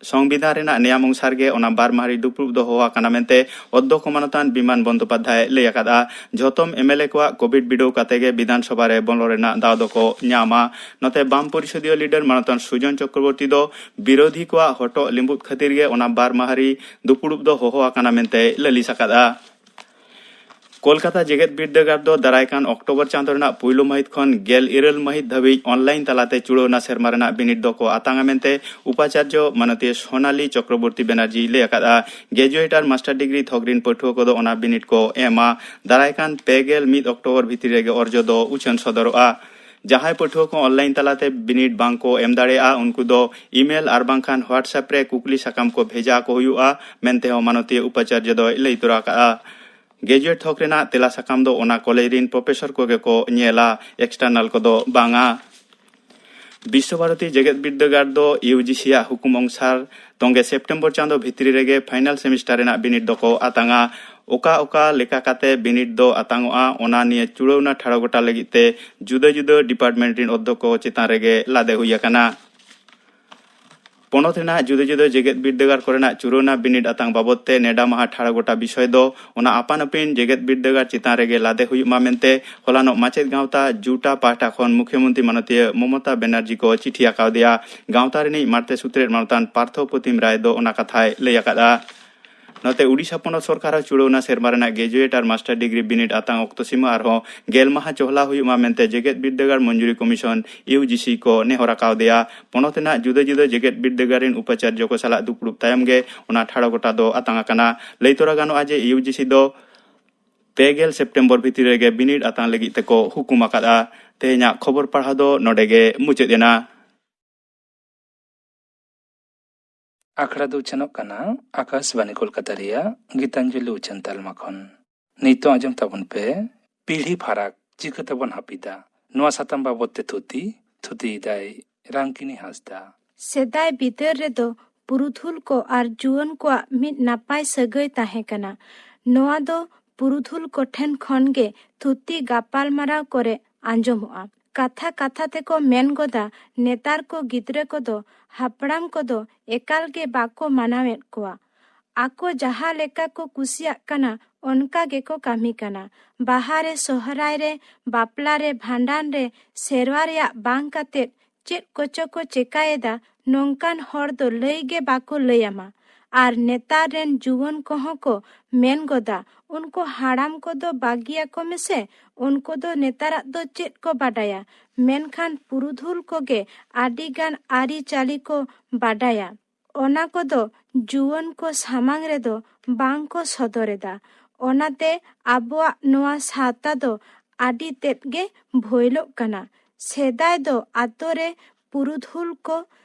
ᱥᱚᱝᱵᱤᱫᱷᱟᱱ ᱨᱮᱱᱟᱜ ᱱᱮᱭᱟᱢ ᱚᱱᱩᱥᱟᱨ ᱜᱮ ᱚᱱᱟ ᱵᱟᱨ ᱢᱟᱦᱟ ᱨᱮ ᱫᱩᱯᱲᱩᱵ ᱫᱚ ᱦᱚᱦᱚ ᱟᱠᱟᱱᱟ ᱢᱮᱱᱛᱮ ᱚᱫᱽᱫᱷᱚᱠᱠᱷᱚ ᱢᱟᱱᱚᱛᱟᱱ ᱵᱤᱢᱟᱱ ᱵᱚᱱᱫᱳᱯᱟᱫᱽᱫᱷᱟᱭ ᱞᱟᱹᱭ ᱟᱠᱟᱫᱼᱟ᱾ ᱡᱷᱚᱛᱚᱢ ᱮᱢ ᱮᱞ ᱮ ᱠᱚᱣᱟᱜ ᱠᱳᱵᱷᱤᱰ ᱵᱤᱰᱟᱹᱣ ᱠᱟᱛᱮ ᱜᱮ ᱵᱤᱫᱷᱟᱱ ᱥᱚᱵᱷᱟ ᱨᱮ ᱵᱚᱞᱚ ᱨᱮᱱᱟᱜ ᱫᱟᱣ ᱫᱚᱠᱚ ᱧᱟᱢᱟ᱾ ᱱᱚᱛᱮ ᱵᱟᱢ ᱯᱚᱨᱤᱥᱚᱫᱤᱭᱚ ᱞᱤᱰᱟᱨ ᱢᱟᱱᱚᱛᱟᱱ ᱥᱩᱡᱚᱱ ᱪᱚᱠᱨᱚᱵᱚᱨᱛᱤ ᱫᱚ ᱵᱤᱨᱳᱫᱷᱤ ᱠᱚᱣᱟᱜ ᱦᱚᱴᱚᱜ ᱞᱤᱸᱵᱩᱫ ᱠᱷᱟᱹᱛᱤᱨ ᱜᱮ ᱚᱱᱟ ᱵᱟᱨ ᱢᱟᱦᱟ ᱨᱮ ᱫᱩᱯᱲᱩᱵ ᱫᱚ ᱦᱚᱦᱚ ᱟᱠᱟᱱᱟ ᱢᱮᱱᱛᱮ ᱞᱟᱹᱞᱤᱥ ᱟᱠᱟᱫᱼᱟ᱾ ᱠᱳᱞᱠᱟᱛᱟ ᱡᱮᱜᱮᱛ ᱵᱤᱨᱫᱟᱹᱜᱟᱲ ᱫᱚ ᱫᱟᱨᱟᱭ ᱠᱟᱱ ᱚᱠᱴᱳᱵᱚᱨ ᱪᱟᱸᱫᱚ ᱨᱮᱱᱟᱜ ᱯᱩᱭᱞᱩ ᱢᱟᱹᱦᱤᱛ ᱠᱷᱚᱱ ᱜᱮᱞ ᱤᱨᱟᱹᱞ ᱢᱟᱹᱦᱤᱛ ᱫᱷᱟᱹᱵᱤᱡ ᱚᱱᱞᱟᱭᱤᱱ ᱛᱟᱞᱟᱛᱮ ᱪᱩᱲᱟᱹᱣᱱᱟ ᱥᱮᱨᱢᱟ ᱨᱮᱱᱟᱜ ᱵᱤᱱᱤᱰ ᱫᱚᱠᱚ ᱟᱛᱟᱝᱟ ᱢᱮᱱᱛᱮ ᱩᱯᱟᱪᱟᱨᱡᱚ ᱢᱟᱱᱚᱛᱤᱭᱟᱹ ᱥᱳᱱᱟᱞᱤ ᱪᱚᱠᱨᱚᱵᱚᱨᱛᱤ ᱵᱮᱱᱟᱨᱡᱤᱭ ᱞᱟᱹᱭ ᱟᱠᱟᱫᱼᱟ᱾ ᱜᱨᱮᱡᱩᱭᱮᱴ ᱟᱨ ᱢᱟᱥᱴᱟᱨ ᱰᱤᱜᱽᱨᱤ ᱛᱷᱚᱠ ᱨᱤᱱ ᱯᱟᱹᱴᱷᱩᱣᱟᱹ ᱠᱚᱫᱚ ᱚᱱᱟ ᱵᱤᱱᱤᱰ ᱠᱚ ᱮᱢᱟ᱾ ᱫᱟᱨᱟᱭ ᱠᱟᱱ ᱯᱮ ᱜᱮᱞ ᱢᱤᱫ ᱚᱠᱴᱳᱵᱚᱨ ᱵᱷᱤᱛᱤᱨ ᱨᱮᱜᱮ ᱚᱨᱡᱚ ᱫᱚ ᱩᱪᱷᱟᱹᱱ ᱥᱚᱫᱚᱨᱚᱜᱼᱟ᱾ ᱡᱟᱦᱟᱸᱭ ᱯᱟᱹᱴᱷᱩᱣᱟᱹ ᱠᱚ ᱚᱱᱞᱟᱭᱤᱱ ᱛᱟᱞᱟᱛᱮ ᱵᱤᱱᱤᱰ ᱵᱟᱝ ᱠᱚ ᱮᱢ ᱫᱟᱲᱮᱭᱟᱜᱼᱟ, ᱩᱱᱠᱩ ᱫᱚ ᱤᱢᱮᱞ ᱟᱨ ᱵᱟᱝᱠᱷᱟᱱ WhatsApp ᱨᱮ ᱠᱩᱠᱞᱤ ᱥᱟᱠᱟᱢ ᱠᱚ ᱵᱷᱮᱡᱟ ᱟᱠᱚ ᱦᱩᱭᱩᱜᱼᱟ ᱢᱮᱱᱛᱮ ᱦᱚᱸ ᱢᱟᱱᱚᱛᱤᱭᱟᱹ ᱩᱯᱟᱪᱟᱨᱡᱚ ᱫᱚᱭ ᱞᱟᱹᱭ ᱛᱚᱨᱟ ᱟᱠᱟᱫᱼᱟ᱾ ᱜᱨᱮᱡᱩᱭᱮᱴ ᱛᱷᱚᱠ ᱨᱮᱱᱟᱜ ᱛᱮᱞᱟ ᱥᱟᱠᱟᱢ ᱫᱚ ᱚᱱᱟ ᱠᱚᱞᱮᱡᱽ ᱨᱤᱱ ᱯᱨᱚᱯᱷᱮᱥᱚᱨ ᱠᱚᱜᱮ ᱠᱚ ᱧᱮᱞᱟ, ᱮᱠᱥᱴᱟᱨᱱᱟᱞ ᱠᱚᱫᱚ ᱵᱟᱝᱟ᱾ ᱵᱤᱥᱥᱚ ᱵᱷᱟᱨᱚᱛᱤ ᱡᱮᱜᱮᱛ ᱵᱤᱨᱫᱟᱹᱜᱟᱲ ᱫᱚ ᱤᱭᱩ ᱡᱤ ᱥᱤ ᱟᱜ ᱦᱩᱠᱩᱢ ᱚᱱᱩᱥᱟᱨ ᱛᱚᱝᱜᱮ ᱥᱮᱯᱴᱮᱢᱵᱚᱨ ᱪᱟᱸᱫᱚ ᱵᱷᱤᱛᱨᱤ ᱨᱮᱜᱮ ᱯᱷᱟᱭᱱᱟᱞ ᱥᱮᱢᱤᱥᱴᱟᱨ ᱨᱮᱱᱟᱜ ᱵᱤᱱᱤᱰ ᱫᱚᱠᱚ ᱟᱛᱟᱝᱟ᱾ ᱚᱠᱟ ᱚᱠᱟ ᱞᱮᱠᱟ ᱠᱟᱛᱮ ᱵᱤᱱᱤᱰ ᱫᱚ ᱟᱛᱟᱝᱚᱜᱼᱟ, ᱚᱱᱟ ᱱᱤᱭᱮ ᱪᱩᱲᱟᱹᱣᱱᱟ ᱴᱷᱟᱲᱚ ᱜᱚᱴᱟ ᱞᱟᱹᱜᱤᱫ ᱛᱮ ᱡᱩᱫᱟᱹ ᱡᱩᱫᱟᱹ ᱰᱤᱯᱟᱨᱴᱢᱮᱱᱴ ᱨᱤᱱ ᱚᱫᱽᱫᱷᱚᱠ ᱠᱚ ᱪᱮᱛᱟᱱ ᱨᱮᱜᱮ ᱞᱟᱫᱮ ᱦᱩᱭ ᱟᱠᱟᱱᱟ᱾ ᱯᱚᱱᱚᱛ ᱨᱮᱱᱟᱜ ᱡᱩᱫᱟᱹ ᱡᱩᱫᱟᱹ ᱡᱮᱜᱮᱛ ᱵᱤᱨᱫᱟᱹᱜᱟᱲ ᱠᱚᱨᱮᱱᱟᱜ ᱪᱩᱲᱟᱹᱣᱱᱟ ᱵᱤᱱᱤᱰ ᱟᱛᱟᱝ ᱵᱟᱵᱚᱛ ᱛᱮ ᱱᱮᱰᱟ ᱢᱟᱦᱟ ᱴᱷᱟᱲᱚ ᱜᱚᱴᱟ ᱵᱤᱥᱚᱭ ᱫᱚ ᱚᱱᱟ ᱟᱯᱟᱱ ᱟᱹᱯᱤᱱ ᱡᱮᱜᱮᱛ ᱵᱤᱨᱫᱟᱹᱜᱟᱲ ᱪᱮᱛᱟᱱ ᱨᱮᱜᱮ ᱞᱟᱫᱮ ᱦᱩᱭᱩᱜ ᱢᱟ ᱢᱮᱱᱛᱮ ᱦᱚᱞᱟᱱᱚᱜ ᱢᱟᱪᱮᱫ ᱜᱟᱶᱛᱟ ᱡᱩᱴᱟ ᱯᱟᱦᱴᱟ ᱠᱷᱚᱱ ᱢᱩᱠᱷᱭᱚᱢᱚᱱᱛᱨᱤ ᱢᱟᱱᱚᱛᱤᱭᱟᱹ ᱢᱚᱢᱚᱛᱟ ᱵᱮᱱᱟᱨᱡᱤ ᱠᱚ ᱪᱤᱴᱷᱤ ᱟᱠᱟᱣᱫᱮᱭᱟ᱾ ᱜᱟᱶᱛᱟ ᱨᱤᱱᱤᱡ ᱢᱟᱬᱛᱮ ᱥᱩᱛᱨᱮᱫ ᱢᱟᱬᱛᱟᱱ ᱯᱟᱨᱛᱷᱚ ᱯᱨᱚᱛᱤᱢ ᱨᱟᱭ ᱫᱚ ᱚᱱᱟ ᱠᱟᱛᱷᱟᱭ ᱞᱟᱹᱭ ᱟᱠᱟᱫᱼᱟ᱾ ᱱᱚᱛᱮ ᱳᱰᱤᱥᱟ ᱯᱚᱱᱚᱛ ᱥᱚᱨᱠᱟᱨ ᱦᱚᱸ ᱪᱩᱲᱟᱹᱣᱱᱟ ᱥᱮᱨᱢᱟ ᱨᱮᱱᱟᱜ ᱜᱨᱮᱡᱩᱭᱮᱴ ᱟᱨ ᱢᱟᱥᱴᱟᱨ ᱰᱤᱜᱽᱨᱤ ᱵᱤᱱᱤᱰ ᱟᱛᱟᱝ ᱚᱠᱛᱚ ᱥᱤᱢᱟᱹ ᱟᱨᱦᱚᱸ ᱜᱮᱞ ᱢᱟᱦᱟ ᱪᱚᱦᱞᱟ ᱦᱩᱭᱩᱜ ᱢᱟ ᱢᱮᱱᱛᱮ ᱡᱮᱜᱮᱛ ᱵᱤᱨᱫᱟᱹᱜᱟᱲ ᱢᱚᱧᱡᱩᱨᱤ ᱠᱚᱢᱤᱥᱚᱱ, ᱤᱭᱩ ᱡᱤ ᱥᱤ, ᱠᱚ ᱱᱮᱦᱚᱨ ᱟᱠᱟᱣᱫᱮᱭᱟ᱾ ᱯᱚᱱᱚᱛ ᱨᱮᱱᱟᱜ ᱡᱩᱫᱟᱹ ᱡᱩᱫᱟᱹ ᱡᱮᱜᱮᱛ ᱵᱤᱨᱫᱟᱹᱜᱟᱲ ᱨᱤᱱ ᱩᱯᱟᱪᱟᱨᱡᱚ ᱠᱚ ᱥᱟᱞᱟᱜ ᱫᱩᱯᱲᱩᱵ ᱛᱟᱭᱚᱢ ᱜᱮ ᱚᱱᱟ ᱴᱷᱟᱲᱚ ᱜᱚᱴᱟ ᱫᱚ ᱟᱛᱟᱝ ᱟᱠᱟᱱᱟ᱾ ᱞᱟᱹᱭ ᱛᱚᱨᱟ ᱜᱟᱱᱚᱜᱼᱟ ᱡᱮ ᱤᱭᱩ ᱡᱤ ᱥᱤ ᱫᱚ ᱯᱮ ᱜᱮᱞ ᱥᱮᱯᱴᱮᱢᱵᱚᱨ ᱵᱷᱤᱛᱤᱨ ᱨᱮᱜᱮ ᱵᱤᱱᱤᱰ ᱟᱛᱟᱝ ᱞᱟᱹᱜᱤᱫ ᱛᱮᱠᱚ ᱦᱩᱠᱩᱢ ᱟᱠᱟᱫᱼᱟ᱾ ᱛᱮᱦᱮᱧᱟᱜ ᱠᱷᱚᱵᱚᱨ ᱯᱟᱲᱦᱟᱣ ᱫᱚ ᱱᱚᱰᱮ ᱜᱮ ᱢᱩᱪᱟᱹᱫ ᱮᱱᱟ᱾ ᱟᱠᱷᱲᱟ ᱫᱚ ᱩᱪᱷᱟᱹᱱᱚᱜ ᱠᱟᱱᱟ ᱟᱠᱟᱥᱵᱟᱱᱤ ᱠᱳᱞᱠᱟᱛᱟ ᱨᱮᱭᱟᱜ ᱜᱤᱛᱟᱧᱡᱚᱞᱤ ᱩᱪᱷᱟᱹᱱ ᱛᱟᱞᱢᱟ ᱠᱷᱚᱱ᱾ ᱱᱤᱛᱚᱜ ᱟᱸᱡᱚᱢ ᱛᱟᱵᱚᱱ ᱯᱮ, ᱯᱤᱲᱦᱤ ᱯᱷᱟᱨᱟᱠ ᱪᱤᱠᱟᱹ ᱛᱮᱵᱚᱱ ᱦᱟᱹᱯᱤᱫᱟ, ᱱᱚᱣᱟ ᱥᱟᱛᱟᱢ ᱵᱟᱵᱚᱛ ᱛᱮ ᱛᱷᱩᱛᱤ, ᱛᱷᱩᱛᱤᱭᱮᱫᱟᱭ ᱨᱟᱝᱠᱤᱱᱤ ᱦᱟᱸᱥᱫᱟ᱾ ᱥᱮᱫᱟᱭ ᱵᱤᱫᱟᱹᱞ ᱨᱮᱫᱚ ᱯᱩᱨᱩᱫᱷᱩᱞ ᱠᱚ ᱟᱨ ᱡᱩᱣᱟᱹᱱ ᱠᱚᱣᱟᱜ ᱢᱤᱫ ᱱᱟᱯᱟᱭ ᱥᱟᱹᱜᱟᱹᱭ ᱛᱟᱦᱮᱸ ᱠᱟᱱᱟ᱾ ᱱᱚᱣᱟ ᱫᱚ ᱯᱩᱨᱩᱫᱷᱩᱞ ᱠᱚᱴᱷᱮᱱ ᱠᱷᱚᱱ ᱜᱮ ᱛᱷᱩᱛᱤ ᱜᱟᱯᱟᱞᱢᱟᱨᱟᱣ ᱠᱚᱨᱮ ᱟᱸᱡᱚᱢᱚᱜᱼᱟ᱾ ᱠᱟᱛᱷᱟ ᱠᱟᱛᱷᱟ ᱛᱮᱠᱚ ᱢᱮᱱ ᱜᱚᱫᱟ, ᱱᱮᱛᱟᱨ ᱠᱚ ᱜᱤᱫᱽᱨᱟᱹ ᱠᱚᱫᱚ ᱦᱟᱯᱲᱟᱢ ᱠᱚᱫᱚ ᱮᱠᱟᱞ ᱜᱮ ᱵᱟᱠᱚ ᱢᱟᱱᱟᱣᱮᱫ ᱠᱚᱣᱟ᱾ ᱟᱠᱚ ᱡᱟᱦᱟᱸ ᱞᱮᱠᱟ ᱠᱚ ᱠᱩᱥᱤᱭᱟᱜ ᱠᱟᱱᱟ, ᱚᱱᱠᱟ ᱜᱮᱠᱚ ᱠᱟᱹᱢᱤ ᱠᱟᱱᱟ᱾ ᱵᱟᱦᱟ ᱨᱮ, ᱥᱚᱦᱨᱟᱭ ᱨᱮ, ᱵᱟᱯᱞᱟ ᱨᱮ, ᱵᱷᱟᱸᱰᱟᱱ ᱨᱮ ᱥᱮᱨᱣᱟ ᱨᱮᱭᱟᱜ ᱵᱟᱝ ᱠᱟᱛᱮᱫ ᱪᱮᱫ ᱠᱚᱪᱚ ᱠᱚ ᱪᱮᱠᱟᱭᱮᱫᱟ, ᱱᱚᱝᱠᱟᱱ ᱦᱚᱲ ᱫᱚ ᱞᱟᱹᱭ ᱜᱮ ᱵᱟᱠᱚ ᱞᱟᱹᱭ ᱟᱢᱟ᱾ ᱟᱨ ᱱᱮᱛᱟᱨ ᱨᱮᱱ ᱡᱩᱣᱟᱹᱱ ᱠᱚᱦᱚᱸ ᱠᱚ ᱢᱮᱱ ᱜᱚᱫᱟ, "ᱩᱱᱠᱩ ᱦᱟᱲᱟᱢ ᱠᱚᱫᱚ ᱵᱟᱹᱜᱤᱭᱟᱠᱚ ᱢᱮᱥᱮ, ᱩᱱᱠᱩ ᱫᱚ ᱱᱮᱛᱟᱨᱟᱜ ᱫᱚ ᱪᱮᱫ ᱠᱚ ᱵᱟᱰᱟᱭᱟ?" ᱢᱮᱱᱠᱷᱟᱱ ᱯᱩᱨᱩᱫᱷᱩᱞ ᱠᱚᱜᱮ ᱟᱹᱰᱤ ᱜᱟᱱ ᱟᱹᱨᱤᱪᱟᱹᱞᱤ ᱠᱚ ᱵᱟᱰᱟᱭᱟ᱾ ᱚᱱᱟ ᱠᱚᱫᱚ ᱡᱩᱣᱟᱹᱱ ᱠᱚ ᱥᱟᱢᱟᱝ ᱨᱮᱫᱚ ᱵᱟᱝ ᱠᱚ ᱥᱚᱫᱚᱨ ᱮᱫᱟ᱾ ᱚᱱᱟᱛᱮ ᱟᱵᱚᱣᱟᱜ ᱱᱚᱣᱟ ᱥᱟᱶᱛᱟ ᱫᱚ ᱟᱹᱰᱤ ᱛᱮᱫ ᱜᱮ ᱵᱷᱚᱭᱞᱚᱜ ᱠᱟᱱᱟ᱾ ᱥᱮᱫᱟᱭ ᱫᱚ ᱟᱛᱳ ᱨᱮ ᱯᱩᱨᱩᱫᱷᱩᱞ ᱠᱚ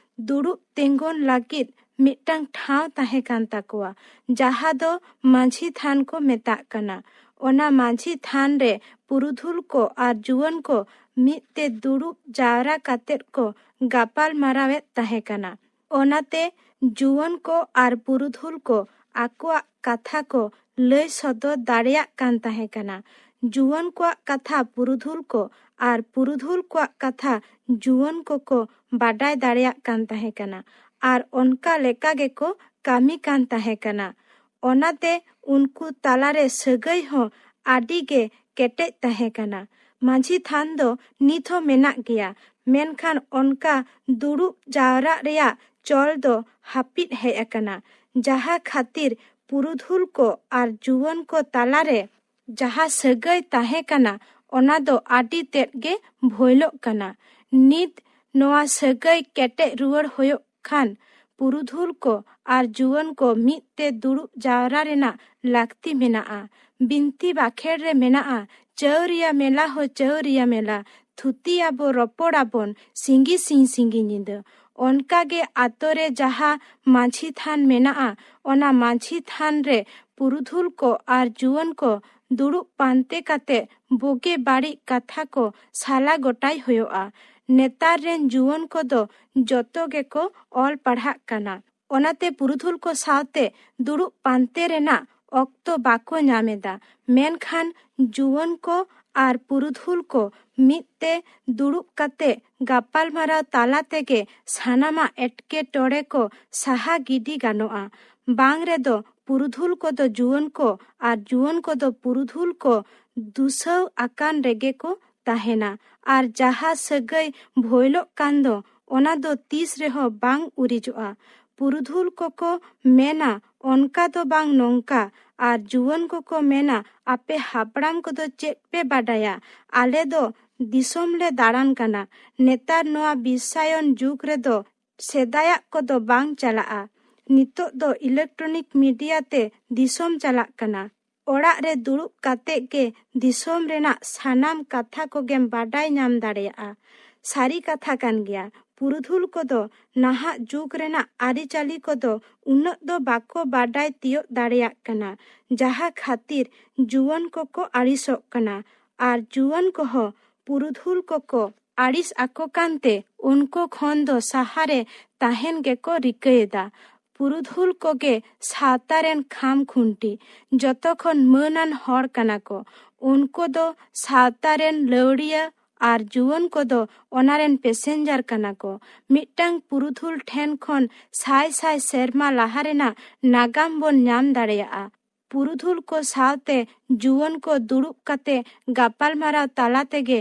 ᱫᱩᱲᱩᱵ ᱛᱤᱸᱜᱩᱱ ᱞᱟᱹᱜᱤᱫ ᱢᱤᱫᱴᱟᱝ ᱴᱷᱟᱶ ᱛᱟᱦᱮᱸ ᱠᱟᱱ ᱛᱟᱠᱚᱣᱟ, ᱡᱟᱦᱟᱸ ᱫᱚ ᱢᱟᱹᱡᱷᱤ ᱛᱷᱟᱱ ᱠᱚ ᱢᱮᱛᱟᱜ ᱠᱟᱱᱟ᱾ ᱚᱱᱟ ᱢᱟᱹᱡᱷᱤ ᱛᱷᱟᱱ ᱨᱮ ᱯᱩᱨᱩᱫᱷᱩᱞ ᱠᱚ ᱟᱨ ᱡᱩᱣᱟᱹᱱ ᱠᱚ ᱢᱤᱫ ᱛᱮ ᱫᱩᱲᱩᱵ ᱡᱟᱣᱨᱟ ᱠᱟᱛᱮᱫ ᱠᱚ ᱜᱟᱯᱟᱞ ᱢᱟᱨᱟᱣᱮᱫ ᱛᱟᱦᱮᱸ ᱠᱟᱱᱟ᱾ ᱚᱱᱟᱛᱮ ᱡᱩᱣᱟᱹᱱ ᱠᱚ ᱟᱨ ᱯᱩᱨᱩᱫᱷᱩᱞ ᱠᱚ ᱟᱠᱚᱣᱟᱜ ᱠᱟᱛᱷᱟ ᱠᱚ ᱞᱟᱹᱭ ᱥᱚᱫᱚᱨ ᱫᱟᱲᱮᱭᱟᱜ ᱠᱟᱱ ᱛᱟᱦᱮᱸ ᱠᱟᱱᱟ᱾ ᱡᱩᱣᱟᱹᱱ ᱠᱚᱣᱟᱜ ᱠᱟᱛᱷᱟ ᱯᱩᱨᱩᱫᱷᱩᱞ ᱠᱚ ᱟᱨ ᱯᱩᱨᱩᱫᱷᱩᱞ ᱠᱚᱣᱟᱜ ᱠᱟᱛᱷᱟ ᱡᱩᱣᱟᱹᱱ ᱠᱚᱠᱚ ᱵᱟᱰᱟᱭ ᱫᱟᱲᱮᱭᱟᱜ ᱠᱟᱱ ᱛᱟᱦᱮᱸ ᱠᱟᱱᱟ᱾ ᱟᱨ ᱚᱱᱠᱟ ᱞᱮᱠᱟ ᱜᱮᱠᱚ ᱠᱟᱹᱢᱤ ᱠᱟᱱ ᱛᱟᱦᱮᱸ ᱠᱟᱱᱟ᱾ ᱚᱱᱟᱛᱮ ᱩᱱᱠᱩ ᱛᱟᱞᱟᱨᱮ ᱥᱟᱹᱜᱟᱹᱭ ᱦᱚᱸ ᱟᱹᱰᱤ ᱜᱮ ᱠᱮᱴᱮᱡ ᱛᱟᱦᱮᱸ ᱠᱟᱱᱟ᱾ ᱢᱟᱹᱡᱷᱤ ᱛᱷᱟᱱ ᱫᱚ ᱱᱤᱛ ᱦᱚᱸ ᱢᱮᱱᱟᱜ ᱜᱮᱭᱟ, ᱢᱮᱱᱠᱷᱟᱱ ᱚᱱᱠᱟ ᱫᱩᱲᱩᱵ ᱡᱟᱣᱨᱟᱜ ᱨᱮᱭᱟᱜ ᱪᱚᱞ ᱫᱚ ᱦᱟᱹᱯᱤᱫ ᱦᱮᱡ ᱟᱠᱟᱱᱟ, ᱡᱟᱦᱟᱸ ᱠᱷᱟᱹᱛᱤᱨ ᱯᱩᱨᱩᱫᱷᱩᱞ ᱠᱚ ᱟᱨ ᱡᱩᱣᱟᱹᱱ ᱠᱚ ᱛᱟᱞᱟᱨᱮ ᱡᱟᱦᱟᱸ ᱥᱟᱹᱜᱟᱹᱭ ᱛᱟᱦᱮᱸ ᱠᱟᱱᱟ, ᱚᱱᱟ ᱫᱚ ᱟᱹᱰᱤ ᱛᱮᱫ ᱜᱮ ᱵᱷᱚᱭᱞᱚᱜ ᱠᱟᱱᱟ᱾ ᱱᱤᱛ ᱱᱚᱣᱟ ᱥᱟᱹᱜᱟᱹᱭ ᱠᱮᱴᱮᱡ ᱨᱩᱣᱟᱹᱲ ᱦᱩᱭᱩᱜ ᱠᱷᱟᱱ, ᱯᱩᱨᱩᱫᱷᱩᱞ ᱠᱚ ᱟᱨ ᱡᱩᱣᱟᱹᱱ ᱠᱚ ᱢᱤᱫ ᱛᱮ ᱫᱩᱲᱩᱵ ᱡᱟᱣᱨᱟ ᱨᱮᱱᱟᱜ ᱞᱟᱹᱠᱛᱤ ᱢᱮᱱᱟᱜᱼᱟ᱾ ᱵᱤᱱᱛᱤ ᱵᱟᱠᱷᱮᱲ ᱨᱮ ᱢᱮᱱᱟᱜᱼᱟ, "ᱪᱟᱹᱣᱨᱤᱭᱟ ᱢᱮᱞᱟ ᱦᱚᱸ ᱪᱟᱹᱣᱨᱤᱭᱟ ᱢᱮᱞᱟ, ᱛᱷᱩᱛᱤᱭᱟᱵᱚ, ᱨᱚᱯᱚᱲᱟᱵᱚᱱ, ᱥᱤᱸᱜᱤ ᱥᱤᱧ ᱥᱤᱸᱜᱤ ᱧᱤᱫᱟᱹ᱾" ᱚᱱᱠᱟ ᱜᱮ ᱟᱛᱳ ᱨᱮ ᱡᱟᱦᱟᱸ ᱢᱟᱹᱡᱷᱤ ᱛᱷᱟᱱ ᱢᱮᱱᱟᱜᱼᱟ, ᱚᱱᱟ ᱢᱟᱹᱡᱷᱤ ᱛᱷᱟᱱ ᱨᱮ ᱯᱩᱨᱩᱫᱷᱩᱞ ᱠᱚ ᱟᱨ ᱡᱩᱣᱟᱹᱱ ᱠᱚ ᱫᱩᱲᱩᱵ ᱯᱟᱱᱛᱮ ᱠᱟᱛᱮ ᱵᱩᱜᱤ ᱵᱟᱹᱲᱤᱡ ᱠᱟᱛᱷᱟ ᱠᱚ ᱥᱟᱞᱟ ᱜᱚᱴᱟᱭ ᱦᱩᱭᱩᱜᱼᱟ᱾ ᱱᱮᱛᱟᱨ ᱨᱮᱱ ᱡᱩᱣᱟᱹᱱ ᱠᱚᱫᱚ ᱡᱚᱛᱚ ᱜᱮᱠᱚ ᱚᱞ ᱯᱟᱲᱦᱟᱜ ᱠᱟᱱᱟ᱾ ᱚᱱᱟᱛᱮ ᱯᱩᱨᱩᱫᱷᱩᱞ ᱠᱚ ᱥᱟᱶᱛᱮ ᱫᱩᱲᱩᱵ ᱯᱟᱱᱛᱮ ᱨᱮᱱᱟᱜ ᱚᱠᱛᱚ ᱵᱟᱠᱚ ᱧᱟᱢ ᱮᱫᱟ᱾ ᱢᱮᱱᱠᱷᱟᱱ ᱡᱩᱣᱟᱹᱱ ᱠᱚ ᱟᱨ ᱯᱩᱨᱩᱫᱷᱩᱞ ᱠᱚ ᱢᱤᱫ ᱛᱮ ᱫᱩᱲᱩᱵ ᱠᱟᱛᱮ ᱜᱟᱯᱟᱞᱢᱟᱨᱟᱣ ᱛᱟᱞᱟ ᱛᱮᱜᱮ ᱥᱟᱱᱟᱢᱟᱜ ᱮᱴᱠᱮᱴᱚᱬᱮ ᱠᱚ ᱥᱟᱦᱟ ᱜᱤᱰᱤ ᱜᱟᱱᱚᱜᱼᱟ᱾ ᱵᱟᱝ ᱨᱮᱫᱚ ᱯᱩᱨᱩᱫᱷᱩᱞ ᱠᱚᱫᱚ ᱡᱩᱣᱟᱹᱱ ᱠᱚ ᱟᱨ ᱡᱩᱣᱟᱹᱱ ᱠᱚᱫᱚ ᱯᱩᱨᱩᱫᱷᱩᱞ ᱠᱚ ᱫᱩᱥᱟᱹᱣ ᱟᱠᱟᱱ ᱨᱮᱜᱮ ᱠᱚ ᱛᱟᱦᱮᱱᱟ᱾ ᱟᱨ ᱡᱟᱦᱟᱸ ᱥᱟᱹᱜᱟᱹᱭ ᱵᱷᱚᱭᱞᱚᱜ ᱠᱟᱱ ᱫᱚ, ᱚᱱᱟ ᱫᱚ ᱛᱤᱥ ᱨᱮᱦᱚᱸ ᱵᱟᱝ ᱩᱨᱤᱡᱚᱜᱼᱟ᱾ ᱯᱩᱨᱩᱫᱷᱩᱞ ᱠᱚᱠᱚ ᱢᱮᱱᱟ, "ᱚᱱᱠᱟ ᱫᱚ ᱵᱟᱝ ᱱᱚᱝᱠᱟ", ᱟᱨ ᱡᱩᱣᱟᱹᱱ ᱠᱚᱠᱚ ᱢᱮᱱᱟ, "ᱟᱯᱮ ᱦᱟᱯᱲᱟᱢ ᱠᱚᱫᱚ ᱪᱮᱫ ᱯᱮ ᱵᱟᱰᱟᱭᱟ? ᱟᱞᱮ ᱫᱚ ᱫᱤᱥᱚᱢ ᱞᱮ ᱫᱟᱬᱟᱱ ᱠᱟᱱᱟ᱾ ᱱᱮᱛᱟᱨ ᱱᱚᱣᱟ ᱵᱤᱥᱥᱟᱭᱚᱱ ᱡᱩᱜᱽ ᱨᱮᱫᱚ ᱥᱮᱫᱟᱭᱟᱜ ᱠᱚᱫᱚ ᱵᱟᱝ ᱪᱟᱞᱟᱜᱼᱟ᱾ ᱱᱤᱛᱚᱜ ᱫᱚ ᱤᱞᱮᱠᱴᱨᱚᱱᱤᱠ ᱢᱤᱰᱤᱭᱟ ᱛᱮ ᱫᱤᱥᱚᱢ ᱪᱟᱞᱟᱜ ᱠᱟᱱᱟ᱾ ᱚᱲᱟᱜ ᱨᱮ ᱫᱩᱲᱩᱵ ᱠᱟᱛᱮ ᱜᱮ ᱫᱤᱥᱚᱢ ᱨᱮᱱᱟᱜ ᱥᱟᱱᱟᱢ ᱠᱟᱛᱷᱟ ᱠᱚᱜᱮᱢ ᱵᱟᱰᱟᱭ ᱧᱟᱢ ᱫᱟᱲᱮᱭᱟᱜᱼᱟ᱾" ᱥᱟᱹᱨᱤ ᱠᱟᱛᱷᱟ ᱠᱟᱱ ᱜᱮᱭᱟ, ᱯᱩᱨᱩᱫᱷᱩᱞ ᱠᱚᱫᱚ ᱱᱟᱦᱟᱜ ᱡᱩᱜᱽ ᱨᱮᱱᱟᱜ ᱟᱹᱨᱤᱪᱟᱹᱞᱤ ᱠᱚᱫᱚ ᱩᱱᱟᱹᱜ ᱫᱚ ᱵᱟᱠᱚ ᱵᱟᱰᱟᱭ ᱛᱤᱭᱳᱜ ᱫᱟᱲᱮᱭᱟᱜ ᱠᱟᱱᱟ, ᱡᱟᱦᱟᱸ ᱠᱷᱟᱹᱛᱤᱨ ᱡᱩᱣᱟᱹᱱ ᱠᱚᱠᱚ ᱟᱹᱲᱤᱥᱚᱜ ᱠᱟᱱᱟ᱾ ᱟᱨ ᱡᱩᱣᱟᱹᱱ ᱠᱚᱦᱚᱸ ᱯᱩᱨᱩᱫᱷᱩᱞ ᱠᱚᱠᱚ ᱟᱹᱲᱤᱥ ᱟᱠᱚ ᱠᱟᱱᱛᱮ ᱩᱱᱠᱩ ᱠᱷᱚᱱ ᱫᱚ ᱥᱟᱦᱟᱨᱮ ᱛᱟᱦᱮᱱ ᱜᱮᱠᱚ ᱨᱤᱠᱟᱹᱭᱮᱫᱟ᱾ ᱯᱩᱨᱩᱫᱷᱩᱞ ᱠᱚᱜᱮ ᱥᱟᱶᱛᱟ ᱨᱮᱱ ᱠᱷᱟᱢ ᱠᱷᱩᱱᱴᱤ, ᱡᱚᱛᱚ ᱠᱷᱚᱱ ᱢᱟᱹᱱᱟᱱ ᱦᱚᱲ ᱠᱟᱱᱟ ᱠᱚ᱾ ᱩᱱᱠᱩ ᱫᱚ ᱥᱟᱶᱛᱟ ᱨᱮᱱ ᱞᱟᱹᱣᱲᱤᱭᱟᱹ ᱟᱨ ᱡᱩᱣᱟᱹᱱ ᱠᱚᱫᱚ ᱚᱱᱟ ᱨᱮᱱ ᱯᱮᱥᱮᱧᱡᱟᱨ ᱠᱟᱱᱟ ᱠᱚ᱾ ᱢᱤᱫᱴᱟᱝ ᱯᱩᱨᱩᱫᱷᱩᱞ ᱴᱷᱮᱱ ᱠᱷᱚᱱ ᱥᱟᱭ ᱥᱟᱭ ᱥᱮᱨᱢᱟ ᱞᱟᱦᱟ ᱨᱮᱱᱟᱜ ᱱᱟᱜᱟᱢ ᱵᱚᱱ ᱧᱟᱢ ᱫᱟᱲᱮᱭᱟᱜᱼᱟ᱾ ᱯᱩᱨᱩᱫᱷᱩᱞ ᱠᱚ ᱥᱟᱶᱛᱮ ᱡᱩᱣᱟᱹᱱ ᱠᱚ ᱫᱩᱲᱩᱵ ᱠᱟᱛᱮ ᱜᱟᱯᱟᱞᱢᱟᱨᱟᱣ ᱛᱟᱞᱟ ᱛᱮᱜᱮ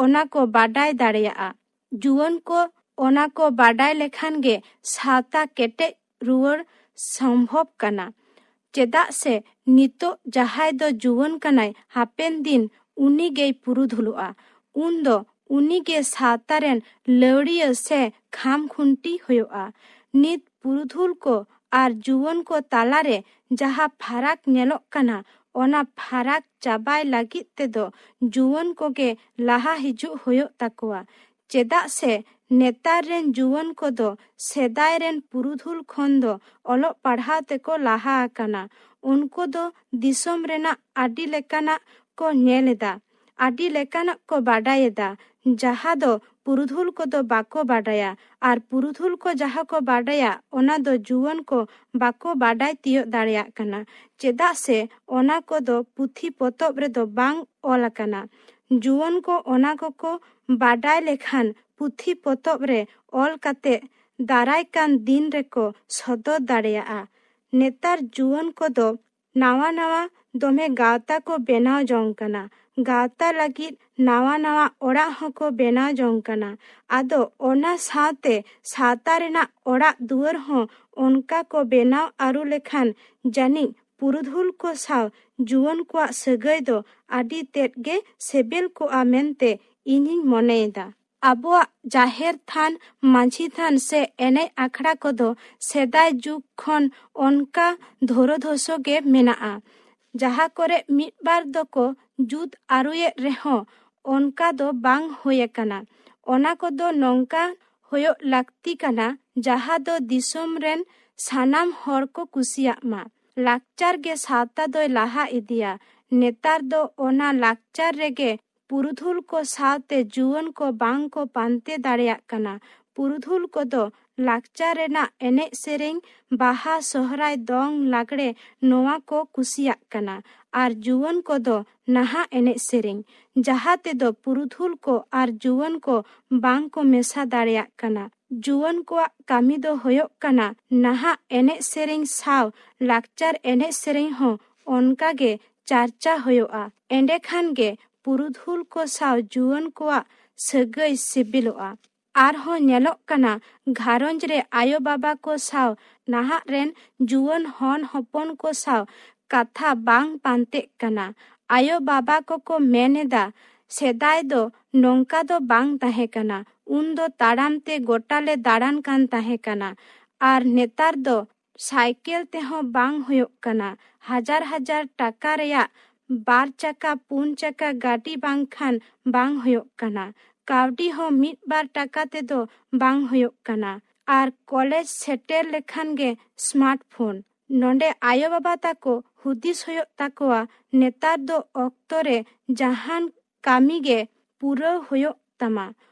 ᱚᱱᱟ ᱠᱚ ᱵᱟᱰᱟᱭ ᱫᱟᱲᱮᱭᱟᱜᱼᱟ᱾ ᱡᱩᱣᱟᱹᱱ ᱠᱚ ᱚᱱᱟ ᱠᱚ ᱵᱟᱰᱟᱭ ᱞᱮᱠᱷᱟᱱ ᱜᱮ ᱥᱟᱶᱛᱟ ᱠᱮᱴᱮᱡ ᱨᱩᱣᱟᱹᱲ ᱥᱚᱢᱵᱷᱚᱵ ᱠᱟᱱᱟ᱾ ᱪᱮᱫᱟᱜ ᱥᱮ ᱱᱤᱛᱚᱜ ᱡᱟᱦᱟᱸᱭ ᱫᱚ ᱡᱩᱣᱟᱹᱱ ᱠᱟᱱᱟᱭ, ᱦᱟᱯᱮᱱ ᱫᱤᱱ ᱩᱱᱤ ᱜᱮᱭ ᱯᱩᱨᱩᱫᱷᱩᱞᱚᱜᱼᱟ᱾ ᱩᱱ ᱫᱚ ᱩᱱᱤ ᱜᱮ ᱥᱟᱶᱛᱟ ᱨᱮᱱ ᱞᱟᱹᱣᱲᱤᱭᱟᱹ ᱥᱮ ᱠᱷᱟᱢ ᱠᱷᱩᱱᱴᱤ ᱦᱩᱭᱩᱜᱼᱟ᱾ ᱱᱤᱛ ᱯᱩᱨᱩᱫᱷᱩᱞ ᱠᱚ ᱟᱨ ᱡᱩᱣᱟᱹᱱ ᱠᱚ ᱛᱟᱞᱟᱨᱮ ᱡᱟᱦᱟᱸ ᱯᱷᱟᱨᱟᱠ ᱧᱮᱞᱚᱜ ᱠᱟᱱᱟ, ᱚᱱᱟ ᱯᱷᱟᱨᱟᱠ ᱪᱟᱵᱟᱭ ᱞᱟᱹᱜᱤᱫ ᱛᱮᱫᱚ ᱡᱩᱣᱟᱹᱱ ᱠᱚᱜᱮ ᱞᱟᱦᱟ ᱦᱤᱡᱩᱜ ᱦᱩᱭᱩᱜ ᱛᱟᱠᱚᱣᱟ᱾ ᱪᱮᱫᱟᱜ ᱥᱮ ᱱᱮᱛᱟᱨ ᱨᱮᱱ ᱡᱩᱣᱟᱹᱱ ᱠᱚᱫᱚ ᱥᱮᱫᱟᱭ ᱨᱮᱱ ᱯᱩᱨᱩᱫᱷᱩᱞ ᱠᱷᱚᱱ ᱫᱚ ᱚᱞᱚᱜ ᱯᱟᱲᱦᱟᱣ ᱛᱮᱠᱚ ᱞᱟᱦᱟ ᱟᱠᱟᱱᱟ᱾ ᱩᱱᱠᱩ ᱫᱚ ᱫᱤᱥᱚᱢ ᱨᱮᱱᱟᱜ ᱟᱹᱰᱤ ᱞᱮᱠᱟᱱᱟᱜ ᱠᱚ ᱧᱮᱞ ᱮᱫᱟ, ᱟᱹᱰᱤ ᱞᱮᱠᱟᱱᱟᱜ ᱠᱚ ᱵᱟᱰᱟᱭ ᱮᱫᱟ, ᱡᱟᱦᱟᱸ ᱫᱚ ᱯᱩᱨᱩᱫᱷᱩᱞ ᱠᱚᱫᱚ ᱵᱟᱠᱚ ᱵᱟᱰᱟᱭᱟ᱾ ᱟᱨ ᱯᱩᱨᱩᱫᱷᱩᱞ ᱠᱚ ᱡᱟᱦᱟᱸ ᱠᱚ ᱵᱟᱰᱟᱭᱟ, ᱚᱱᱟ ᱫᱚ ᱡᱩᱣᱟᱹᱱ ᱠᱚ ᱵᱟᱠᱚ ᱵᱟᱰᱟᱭ ᱛᱤᱭᱳᱜ ᱫᱟᱲᱮᱭᱟᱜ ᱠᱟᱱᱟ, ᱪᱮᱫᱟᱜ ᱥᱮ ᱚᱱᱟ ᱠᱚᱫᱚ ᱯᱩᱛᱷᱤ ᱯᱚᱛᱚᱵ ᱨᱮᱫᱚ ᱵᱟᱝ ᱚᱞ ᱟᱠᱟᱱᱟ᱾ ᱡᱩᱣᱟᱹᱱ ᱠᱚ ᱚᱱᱟ ᱠᱚᱠᱚ ᱵᱟᱰᱟᱭ ᱞᱮᱠᱷᱟᱱ ᱯᱩᱛᱷᱤ ᱯᱚᱛᱚᱵ ᱨᱮ ᱚᱞ ᱠᱟᱛᱮ ᱫᱟᱨᱟᱭ ᱠᱟᱱ ᱫᱤᱱ ᱨᱮᱠᱚ ᱥᱚᱫᱚᱨ ᱫᱟᱲᱮᱭᱟᱜᱼᱟ᱾ ᱱᱮᱛᱟᱨ ᱡᱩᱣᱟᱹᱱ ᱠᱚᱫᱚ ᱱᱟᱣᱟ ᱱᱟᱣᱟ ᱫᱚᱢᱮ ᱜᱟᱶᱛᱟ ᱠᱚ ᱵᱮᱱᱟᱣ ᱡᱚᱝ ᱠᱟᱱᱟ᱾ ᱜᱟᱶᱛᱟ ᱞᱟᱹᱜᱤᱫ ᱱᱟᱣᱟ ᱱᱟᱣᱟ ᱚᱲᱟᱜ ᱦᱚᱸᱠᱚ ᱵᱮᱱᱟᱣ ᱡᱚᱝ ᱠᱟᱱᱟ᱾ ᱟᱫᱚ ᱚᱱᱟ ᱥᱟᱶᱛᱮ ᱥᱟᱶᱛᱟ ᱨᱮᱱᱟᱜ ᱚᱲᱟᱜ ᱫᱩᱣᱟᱹᱨ ᱦᱚᱸ ᱚᱱᱠᱟ ᱠᱚ ᱵᱮᱱᱟᱣ ᱟᱹᱨᱩ ᱞᱮᱠᱷᱟᱱ ᱡᱟᱹᱱᱤᱡ ᱯᱩᱨᱩᱫᱷᱩᱞ ᱠᱚ ᱥᱟᱶ ᱡᱩᱣᱟᱹᱱ ᱠᱚᱣᱟᱜ ᱥᱟᱹᱜᱟᱹᱭ ᱫᱚ ᱟᱹᱰᱤ ᱛᱮᱫ ᱜᱮ ᱥᱤᱵᱤᱞ ᱠᱚᱜᱼᱟ ᱢᱮᱱᱛᱮ ᱤᱧᱤᱧ ᱢᱚᱱᱮᱭᱮᱫᱟ᱾ ᱟᱵᱚᱣᱟᱜ ᱡᱟᱦᱮᱨ ᱛᱷᱟᱱ, ᱢᱟᱹᱡᱷᱤ ᱛᱷᱟᱱ ᱥᱮ ᱮᱱᱮᱡ ᱟᱠᱷᱲᱟ ᱠᱚᱫᱚ ᱥᱮᱫᱟᱭ ᱡᱩᱜᱽ ᱠᱷᱚᱱ ᱚᱱᱠᱟ ᱫᱷᱚᱨᱚᱫᱷᱚᱥᱚ ᱜᱮ ᱢᱮᱱᱟᱜᱼᱟ᱾ ᱡᱟᱦᱟᱸ ᱠᱚᱨᱮ ᱢᱤᱫ ᱵᱟᱨ ᱫᱚᱠᱚ ᱡᱩᱛ ᱟᱹᱨᱩᱭᱮᱫ ᱨᱮᱦᱚᱸ ᱚᱱᱠᱟ ᱫᱚ ᱵᱟᱝ ᱦᱩᱭ ᱟᱠᱟᱱᱟ᱾ ᱚᱱᱟ ᱠᱚᱫᱚ ᱱᱚᱝᱠᱟ ᱦᱩᱭᱩᱜ ᱞᱟᱹᱠᱛᱤ ᱠᱟᱱᱟ, ᱡᱟᱦᱟᱸ ᱫᱚ ᱫᱤᱥᱚᱢ ᱨᱮᱱ ᱥᱟᱱᱟᱢ ᱦᱚᱲ ᱠᱚ ᱠᱩᱥᱤᱭᱟᱜ ᱢᱟ᱾ ᱞᱟᱠᱪᱟᱨ ᱜᱮ ᱥᱟᱶᱛᱟ ᱫᱚᱭ ᱞᱟᱦᱟ ᱤᱫᱤᱭᱟ᱾ ᱱᱮᱛᱟᱨ ᱫᱚ ᱚᱱᱟ ᱞᱟᱠᱪᱟᱨ ᱨᱮᱜᱮ ᱯᱩᱨᱩᱫᱷᱩᱞ ᱠᱚ ᱥᱟᱶᱛᱮ ᱡᱩᱣᱟᱹᱱ ᱠᱚ ᱵᱟᱝ ᱠᱚ ᱯᱟᱱᱛᱮ ᱫᱟᱲᱮᱭᱟᱜ ᱠᱟᱱᱟ᱾ ᱯᱩᱨᱩᱫᱷᱩᱞ ᱠᱚᱫᱚ ᱞᱟᱠᱪᱟᱨ ᱨᱮᱱᱟᱜ ᱮᱱᱮᱡ ᱥᱮᱨᱮᱧ, ᱵᱟᱦᱟ, ᱥᱚᱦᱨᱟᱭ, ᱫᱚᱝ, ᱞᱟᱜᱽᱲᱮ, ᱱᱚᱣᱟ ᱠᱚ ᱠᱩᱥᱤᱭᱟᱜ ᱠᱟᱱᱟ᱾ ᱟᱨ ᱡᱩᱣᱟᱹᱱ ᱠᱚᱫᱚ ᱱᱟᱦᱟᱜ ᱮᱱᱮᱡ ᱥᱮᱨᱮᱧ, ᱡᱟᱦᱟᱸ ᱛᱮᱫᱚ ᱯᱩᱨᱩᱫᱷᱩᱞ ᱠᱚ ᱟᱨ ᱡᱩᱣᱟᱹᱱ ᱠᱚ ᱵᱟᱝ ᱠᱚ ᱢᱮᱥᱟ ᱫᱟᱲᱮᱭᱟᱜ ᱠᱟᱱᱟ᱾ ᱡᱩᱣᱟᱹᱱ ᱠᱚᱣᱟᱜ ᱠᱟᱹᱢᱤ ᱫᱚ ᱦᱩᱭᱩᱜ ᱠᱟᱱᱟ ᱱᱟᱦᱟᱜ ᱮᱱᱮᱡ ᱥᱮᱨᱮᱧ ᱥᱟᱶ ᱞᱟᱠᱪᱟᱨ ᱮᱱᱮᱡ ᱥᱮᱨᱮᱧ ᱦᱚᱸ ᱚᱱᱠᱟ ᱜᱮ ᱪᱟᱨᱪᱟ ᱦᱩᱭᱩᱜᱼᱟ᱾ ᱮᱸᱰᱮᱠᱷᱟᱱ ᱜᱮ ᱯᱩᱨᱩᱫᱷᱩᱞ ᱠᱚ ᱥᱟᱶ ᱡᱩᱣᱟᱹᱱ ᱠᱚᱣᱟᱜ ᱥᱟᱹᱜᱟᱹᱭ ᱥᱤᱵᱤᱞᱚᱜᱼᱟ᱾ ᱟᱨᱦᱚᱸ ᱧᱮᱞᱚᱜ ᱠᱟᱱᱟ, ᱜᱷᱟᱨᱚᱸᱡᱽ ᱨᱮ ᱟᱭᱳ ᱵᱟᱵᱟ ᱠᱚ ᱥᱟᱶ ᱱᱟᱦᱟᱜ ᱨᱮᱱ ᱡᱩᱣᱟᱹᱱ ᱦᱚᱱ ᱦᱚᱯᱚᱱ ᱠᱚ ᱥᱟᱶ ᱠᱟᱛᱷᱟ ᱵᱟᱝ ᱯᱟᱱᱛᱮᱜ ᱠᱟᱱᱟ᱾ ᱟᱭᱳ ᱵᱟᱵᱟ ᱠᱚᱠᱚ ᱢᱮᱱ ᱮᱫᱟ, "ᱥᱮᱫᱟᱭ ᱫᱚ ᱱᱚᱝᱠᱟ ᱫᱚ ᱵᱟᱝ ᱛᱟᱦᱮᱸ ᱠᱟᱱᱟ, ᱩᱱ ᱫᱚ ᱛᱟᱲᱟᱢ ᱛᱮ ᱜᱚᱴᱟ ᱞᱮ ᱫᱟᱬᱟᱱ ᱠᱟᱱ ᱛᱟᱦᱮᱸ ᱠᱟᱱᱟ, ᱟᱨ ᱱᱮᱛᱟᱨ ᱫᱚ ᱥᱟᱭᱠᱮᱞ ᱛᱮᱦᱚᱸ ᱵᱟᱝ ᱦᱩᱭᱩᱜ ᱠᱟᱱᱟ, ᱦᱟᱡᱟᱨ ᱦᱟᱡᱟᱨ ᱴᱟᱠᱟ ᱨᱮᱭᱟᱜ ᱵᱟᱨ ᱪᱟᱠᱟ ᱯᱩᱱ ᱪᱟᱠᱟ ᱜᱟᱹᱰᱤ ᱵᱟᱝᱠᱷᱟᱱ ᱵᱟᱝ ᱦᱩᱭᱩᱜ ᱠᱟᱱᱟ, ᱠᱟᱹᱣᱰᱤ ᱦᱚᱸ ᱢᱤᱫ ᱵᱟᱨ ᱴᱟᱠᱟ ᱛᱮᱫᱚ ᱵᱟᱝ ᱦᱩᱭᱩᱜ ᱠᱟᱱᱟ, ᱟᱨ ᱠᱚᱞᱮᱡᱽ ᱥᱮᱴᱮᱨ ᱞᱮᱠᱷᱟᱱ ᱜᱮ ᱥᱢᱟᱨᱴ ᱯᱷᱳᱱ᱾" ᱱᱚᱰᱮ ᱟᱭᱳ ᱵᱟᱵᱟ ᱛᱟᱠᱚ ᱦᱩᱫᱤᱥ ᱦᱩᱭᱩᱜ ᱛᱟᱠᱚᱣᱟ, ᱱᱮᱛᱟᱨ ᱫᱚ ᱚᱠᱛᱚ ᱨᱮ ᱡᱟᱦᱟᱱ ᱠᱟᱹᱢᱤ ᱜᱮ ᱯᱩᱨᱟᱹᱣ ᱦᱩᱭᱩᱜ ᱛᱟᱢᱟ᱾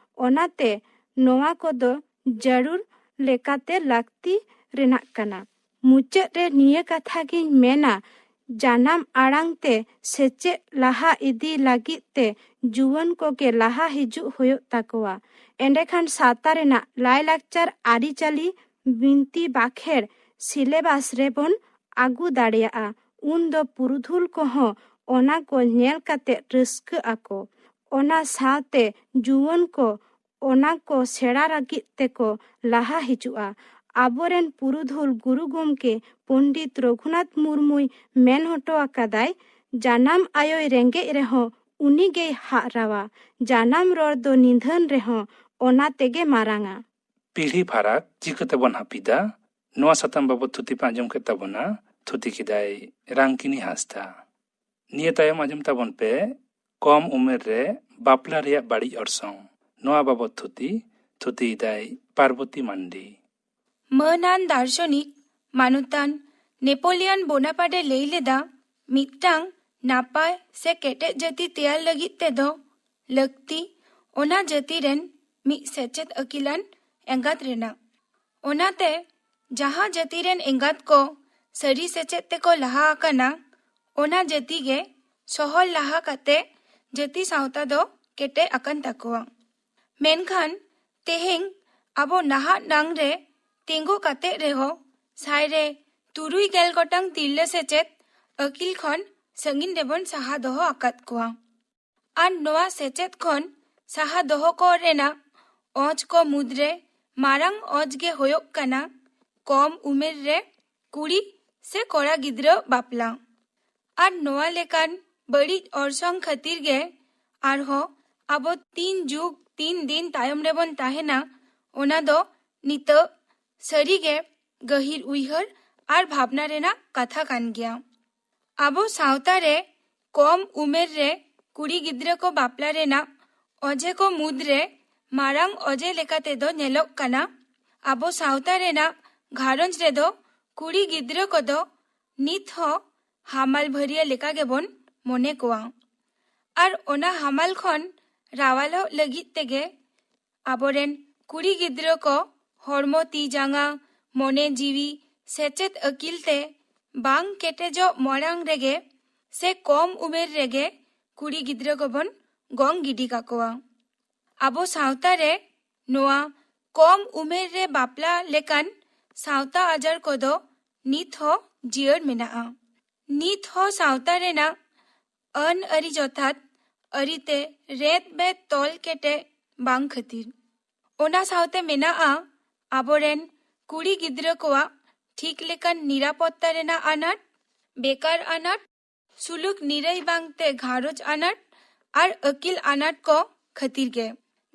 ᱚᱱᱟᱛᱮ ᱱᱚᱣᱟ ᱠᱚᱫᱚ ᱡᱟᱹᱨᱩᱲ ᱞᱮᱠᱟᱛᱮ ᱞᱟᱹᱠᱛᱤ ᱨᱮᱱᱟᱜ ᱠᱟᱱᱟ᱾ ᱢᱩᱪᱟᱹᱫ ᱨᱮ ᱱᱤᱭᱟᱹ ᱠᱟᱛᱷᱟ ᱜᱤᱧ ᱢᱮᱱᱟ, ᱡᱟᱱᱟᱢ ᱟᱲᱟᱝ ᱛᱮ ᱥᱮᱪᱮᱫ ᱞᱟᱦᱟ ᱤᱫᱤ ᱞᱟᱹᱜᱤᱫ ᱛᱮ ᱡᱩᱣᱟᱹᱱ ᱠᱚᱜᱮ ᱞᱟᱦᱟ ᱦᱤᱡᱩᱜ ᱦᱩᱭᱩᱜ ᱛᱟᱠᱚᱣᱟ᱾ ᱮᱸᱰᱮᱠᱷᱟᱱ ᱥᱟᱶᱛᱟ ᱨᱮᱱᱟᱜ ᱞᱟᱭᱼᱞᱟᱠᱪᱟᱨ, ᱟᱹᱨᱤᱪᱟᱹᱞᱤ, ᱵᱤᱱᱛᱤ ᱵᱟᱠᱷᱮᱲ ᱥᱤᱞᱮᱵᱟᱥ ᱨᱮᱵᱚᱱ ᱟᱹᱜᱩ ᱫᱟᱲᱮᱭᱟᱜᱼᱟ᱾ ᱩᱱ ᱫᱚ ᱯᱩᱨᱩᱫᱷᱩᱞ ᱠᱚᱦᱚᱸ ᱚᱱᱟ ᱠᱚ ᱧᱮᱞ ᱠᱟᱛᱮ ᱨᱟᱹᱥᱠᱟᱹᱜ ᱟᱠᱚ᱾ ᱚᱱᱟ ᱥᱟᱶᱛᱮ ᱡᱩᱣᱟᱹᱱ ᱠᱚ ᱚᱱᱟ ᱠᱚ ᱥᱮᱬᱟ ᱞᱟᱹᱜᱤᱫ ᱛᱮᱠᱚ ᱞᱟᱦᱟ ᱦᱤᱡᱩᱜᱼᱟ᱾ ᱟᱵᱚᱨᱮᱱ ᱯᱩᱨᱩᱫᱷᱩᱞ ᱜᱩᱨᱩ ᱜᱚᱢᱠᱮ ᱯᱚᱱᱰᱤᱛ ᱨᱚᱜᱷᱩᱱᱟᱛᱷ ᱢᱩᱨᱢᱩᱭ ᱢᱮᱱ ᱦᱚᱴᱚ ᱟᱠᱟᱫᱟᱭ, "ᱡᱟᱱᱟᱢ ᱟᱭᱳᱭ ᱨᱮᱸᱜᱮᱡ ᱨᱮᱦᱚᱸ ᱩᱱᱤ ᱜᱮᱭ ᱦᱟᱜ ᱨᱟᱣᱟ᱾ ᱡᱟᱱᱟᱢ ᱨᱚᱲ ᱫᱚ ᱱᱤᱫᱷᱟᱹᱱ ᱨᱮᱦᱚᱸ ᱚᱱᱟ ᱛᱮᱜᱮ ᱢᱟᱨᱟᱝᱟ᱾" ᱯᱤᱲᱦᱤ ᱯᱷᱟᱨᱟᱠ ᱪᱤᱠᱟᱹ ᱛᱮᱵᱚᱱ ᱦᱟᱹᱯᱤᱫᱟ? ᱱᱚᱣᱟ ᱥᱟᱛᱟᱢ ᱵᱟᱵᱚᱛ ᱛᱷᱩᱛᱤ ᱯᱮ ᱟᱸᱡᱚᱢ ᱠᱮᱫ ᱛᱟᱵᱚᱱᱟ᱾ ᱛᱷᱩᱛᱤ ᱠᱮᱫᱟᱭ ᱨᱟᱝᱠᱤᱱᱤ ᱦᱟᱸᱥᱫᱟ᱾ ᱱᱤᱭᱟᱹ ᱛᱟᱭᱚᱢ ᱟᱸᱡᱚᱢ ᱛᱟᱵᱚᱱ ᱯᱮ ᱠᱚᱢ ᱩᱢᱮᱨ ᱨᱮ ᱵᱟᱯᱞᱟ ᱨᱮᱭᱟᱜ ᱵᱟᱹᱲᱤᱡ ᱚᱨᱥᱚᱝ᱾ ᱱᱚᱣᱟ ᱵᱟᱵᱚᱛ ᱛᱷᱩᱛᱤ, ᱛᱷᱩᱛᱤᱭᱮᱫᱟᱭ ᱯᱟᱨᱵᱚᱛᱤ ᱢᱟᱱᱰᱤ᱾ ᱢᱟᱹᱱᱟᱱ ᱫᱟᱨᱥᱚᱱᱤᱠ ᱢᱟᱱᱚᱛᱟᱱ ᱱᱮᱯᱳᱞᱤᱭᱟᱱ ᱵᱳᱱᱟᱯᱟᱨᱴᱮ ᱞᱟᱹᱭ ᱞᱮᱫᱟ, ᱢᱤᱫᱴᱟᱝ ᱱᱟᱯᱟᱭ ᱥᱮ ᱠᱮᱴᱮᱡ ᱡᱟᱹᱛᱤ ᱛᱮᱭᱟᱨ ᱞᱟᱹᱜᱤᱫ ᱛᱮᱫᱚ ᱞᱟᱹᱠᱛᱤ ᱚᱱᱟ ᱡᱟᱹᱛᱤ ᱨᱮᱱ ᱢᱤᱫ ᱥᱮᱪᱮᱫ ᱟᱹᱠᱤᱞᱟᱱ ᱮᱸᱜᱟᱛ ᱨᱮᱱᱟᱜ᱾ ᱚᱱᱟᱛᱮ ᱡᱟᱦᱟᱸ ᱡᱟᱹᱛᱤ ᱨᱮᱱ ᱮᱸᱜᱟᱛ ᱠᱚ ᱥᱟᱹᱨᱤ ᱥᱮᱪᱮᱫ ᱛᱮᱠᱚ ᱞᱟᱦᱟ ᱟᱠᱟᱱᱟ, ᱚᱱᱟ ᱡᱟᱹᱛᱤ ᱜᱮ ᱥᱚᱦᱚᱨ ᱞᱟᱦᱟ ᱠᱟᱛᱮ ᱡᱟᱹᱛᱤ ᱥᱟᱶᱛᱟ ᱫᱚ ᱠᱮᱴᱮᱡ ᱟᱠᱟᱱ ᱛᱟᱠᱚᱣᱟ᱾ ᱢᱮᱱᱠᱷᱟᱱ ᱛᱮᱦᱮᱧ ᱟᱵᱚ ᱱᱟᱦᱟᱜ ᱱᱟᱝ ᱨᱮ ᱛᱤᱸᱜᱩ ᱠᱟᱛᱮ ᱨᱮᱦᱚᱸ ᱥᱟᱭ ᱨᱮ ᱛᱩᱨᱩᱭ ᱜᱮᱞ ᱜᱚᱴᱟᱝ ᱛᱤᱨᱞᱟᱹ ᱥᱮᱪᱮᱫ ᱟᱹᱠᱤᱞ ᱠᱷᱚᱱ ᱥᱟᱺᱜᱤᱧ ᱨᱮᱵᱚᱱ ᱥᱟᱦᱟ ᱫᱚᱦᱚ ᱟᱠᱟᱫ ᱠᱚᱣᱟ᱾ ᱟᱨ ᱱᱚᱣᱟ ᱥᱮᱪᱮᱫ ᱠᱷᱚᱱ ᱥᱟᱦᱟ ᱫᱚᱦᱚ ᱠᱚ ᱨᱮᱱᱟᱜ ᱚᱡᱽ ᱠᱚ ᱢᱩᱫᱽᱨᱮ ᱢᱟᱨᱟᱝ ᱚᱡᱽ ᱜᱮ ᱦᱩᱭᱩᱜ ᱠᱟᱱᱟ ᱠᱚᱢ ᱩᱢᱮᱨ ᱨᱮ ᱠᱩᱲᱤ ᱥᱮ ᱠᱚᱲᱟ ᱜᱤᱫᱽᱨᱟᱹ ᱵᱟᱯᱞᱟ᱾ ᱟᱨ ᱱᱚᱣᱟ ᱞᱮᱠᱟᱱ ᱵᱟᱹᱲᱤᱡ ᱚᱨᱥᱚᱝ ᱠᱷᱟᱹᱛᱤᱨ ᱜᱮ ᱟᱨᱦᱚᱸ ᱟᱵᱚ ᱛᱤᱱ ᱡᱩᱜᱽ ᱛᱤᱱ ᱫᱤᱱ ᱛᱟᱭᱚᱢ ᱨᱮᱵᱚᱱ ᱛᱟᱦᱮᱱᱟ, ᱚᱱᱟ ᱫᱚ ᱱᱤᱛᱚᱜ ᱥᱟᱹᱨᱤᱜᱮ ᱜᱟᱹᱦᱤᱨ ᱩᱭᱦᱟᱹᱨ ᱟᱨ ᱵᱷᱟᱵᱽᱱᱟ ᱨᱮᱱᱟᱜ ᱠᱟᱛᱷᱟ ᱠᱟᱱ ᱜᱮᱭᱟ᱾ ᱟᱵᱚ ᱥᱟᱶᱛᱟ ᱨᱮ ᱠᱚᱢ ᱩᱢᱮᱨ ᱨᱮ ᱠᱩᱲᱤ ᱜᱤᱫᱽᱨᱟᱹ ᱠᱚ ᱵᱟᱯᱞᱟ ᱨᱮᱱᱟᱜ ᱚᱡᱮ ᱠᱚ ᱢᱩᱫᱽᱨᱮ ᱢᱟᱨᱟᱝ ᱚᱡᱮ ᱞᱮᱠᱟᱛᱮ ᱫᱚ ᱧᱮᱞᱚᱜ ᱠᱟᱱᱟ, ᱟᱵᱚ ᱥᱟᱶᱛᱟ ᱨᱮᱱᱟᱜ ᱜᱷᱟᱨᱚᱸᱡᱽ ᱨᱮᱫᱚ ᱠᱩᱲᱤ ᱜᱤᱫᱽᱨᱟᱹ ᱠᱚᱫᱚ ᱱᱤᱛ ᱦᱚᱸ ᱦᱟᱢᱟᱞ ᱵᱷᱟᱹᱨᱤᱭᱟᱹ ᱞᱮᱠᱟ ᱜᱮᱵᱚᱱ ᱢᱚᱱᱮ ᱠᱚᱣᱟ᱾ ᱟᱨ ᱚᱱᱟ ᱦᱟᱢᱟᱞ ᱠᱷᱚᱱ ᱨᱟᱣᱟᱞᱚᱜ ᱞᱟᱹᱜᱤᱫ ᱛᱮᱜᱮ ᱟᱵᱚᱨᱮᱱ ᱠᱩᱲᱤ ᱜᱤᱫᱽᱨᱟᱹ ᱠᱚ ᱦᱚᱲᱢᱚ ᱛᱤ ᱡᱟᱸᱜᱟ, ᱢᱚᱱᱮ ᱡᱤᱣᱤ, ᱥᱮᱪᱮᱫ ᱟᱹᱠᱤᱞ ᱛᱮ ᱵᱟᱝ ᱠᱮᱴᱮᱡᱚᱜ ᱢᱟᱲᱟᱝ ᱨᱮᱜᱮ ᱥᱮ ᱠᱚᱢ ᱩᱢᱮᱨ ᱨᱮᱜᱮ ᱠᱩᱲᱤ ᱜᱤᱫᱽᱨᱟᱹ ᱠᱚᱵᱚᱱ ᱜᱚᱝ ᱜᱤᱰᱤ ᱠᱟᱠᱚᱣᱟ᱾ ᱟᱵᱚ ᱥᱟᱶᱛᱟ ᱨᱮ ᱱᱚᱣᱟ ᱠᱚᱢ ᱩᱢᱮᱨ ᱨᱮ ᱵᱟᱯᱞᱟ ᱞᱮᱠᱟᱱ ᱥᱟᱶᱛᱟ ᱟᱡᱟᱨ ᱠᱚᱫᱚ ᱱᱤᱛ ᱦᱚᱸ ᱡᱤᱭᱟᱹᱲ ᱢᱮᱱᱟᱜᱼᱟ᱾ ᱱᱤᱛ ᱦᱚᱸ ᱥᱟᱶᱛᱟ ᱨᱮᱱᱟᱜ ᱟᱹᱱ ᱟᱹᱨᱤ ᱡᱚᱛᱷᱟᱛ ᱟᱹᱨᱤᱛᱮ ᱨᱮᱫ ᱵᱮᱫ ᱛᱚᱞ ᱠᱮᱴᱮᱡ ᱵᱟᱝ ᱠᱷᱟᱹᱛᱤᱨ᱾ ᱚᱱᱟ ᱥᱟᱶᱛᱮ ᱢᱮᱱᱟᱜᱼᱟ ᱟᱵᱚᱨᱮᱱ ᱠᱩᱲᱤ ᱜᱤᱫᱽᱨᱟᱹ ᱠᱚᱣᱟᱜ ᱴᱷᱤᱠ ᱞᱮᱠᱟᱱ ᱱᱤᱨᱟᱯᱚᱛᱛᱟ ᱨᱮᱱᱟᱜ ᱟᱱᱟᱴ, ᱵᱮᱠᱟᱨ ᱟᱱᱟᱴ, ᱥᱩᱞᱩᱠ ᱱᱤᱨᱟᱹᱭ ᱵᱟᱝᱛᱮ ᱜᱷᱟᱨᱚᱸᱡᱽ ᱟᱱᱟᱴ ᱟᱨ ᱟᱹᱠᱤᱞ ᱟᱱᱟᱴ ᱠᱚ ᱠᱷᱟᱹᱛᱤᱨ ᱜᱮ᱾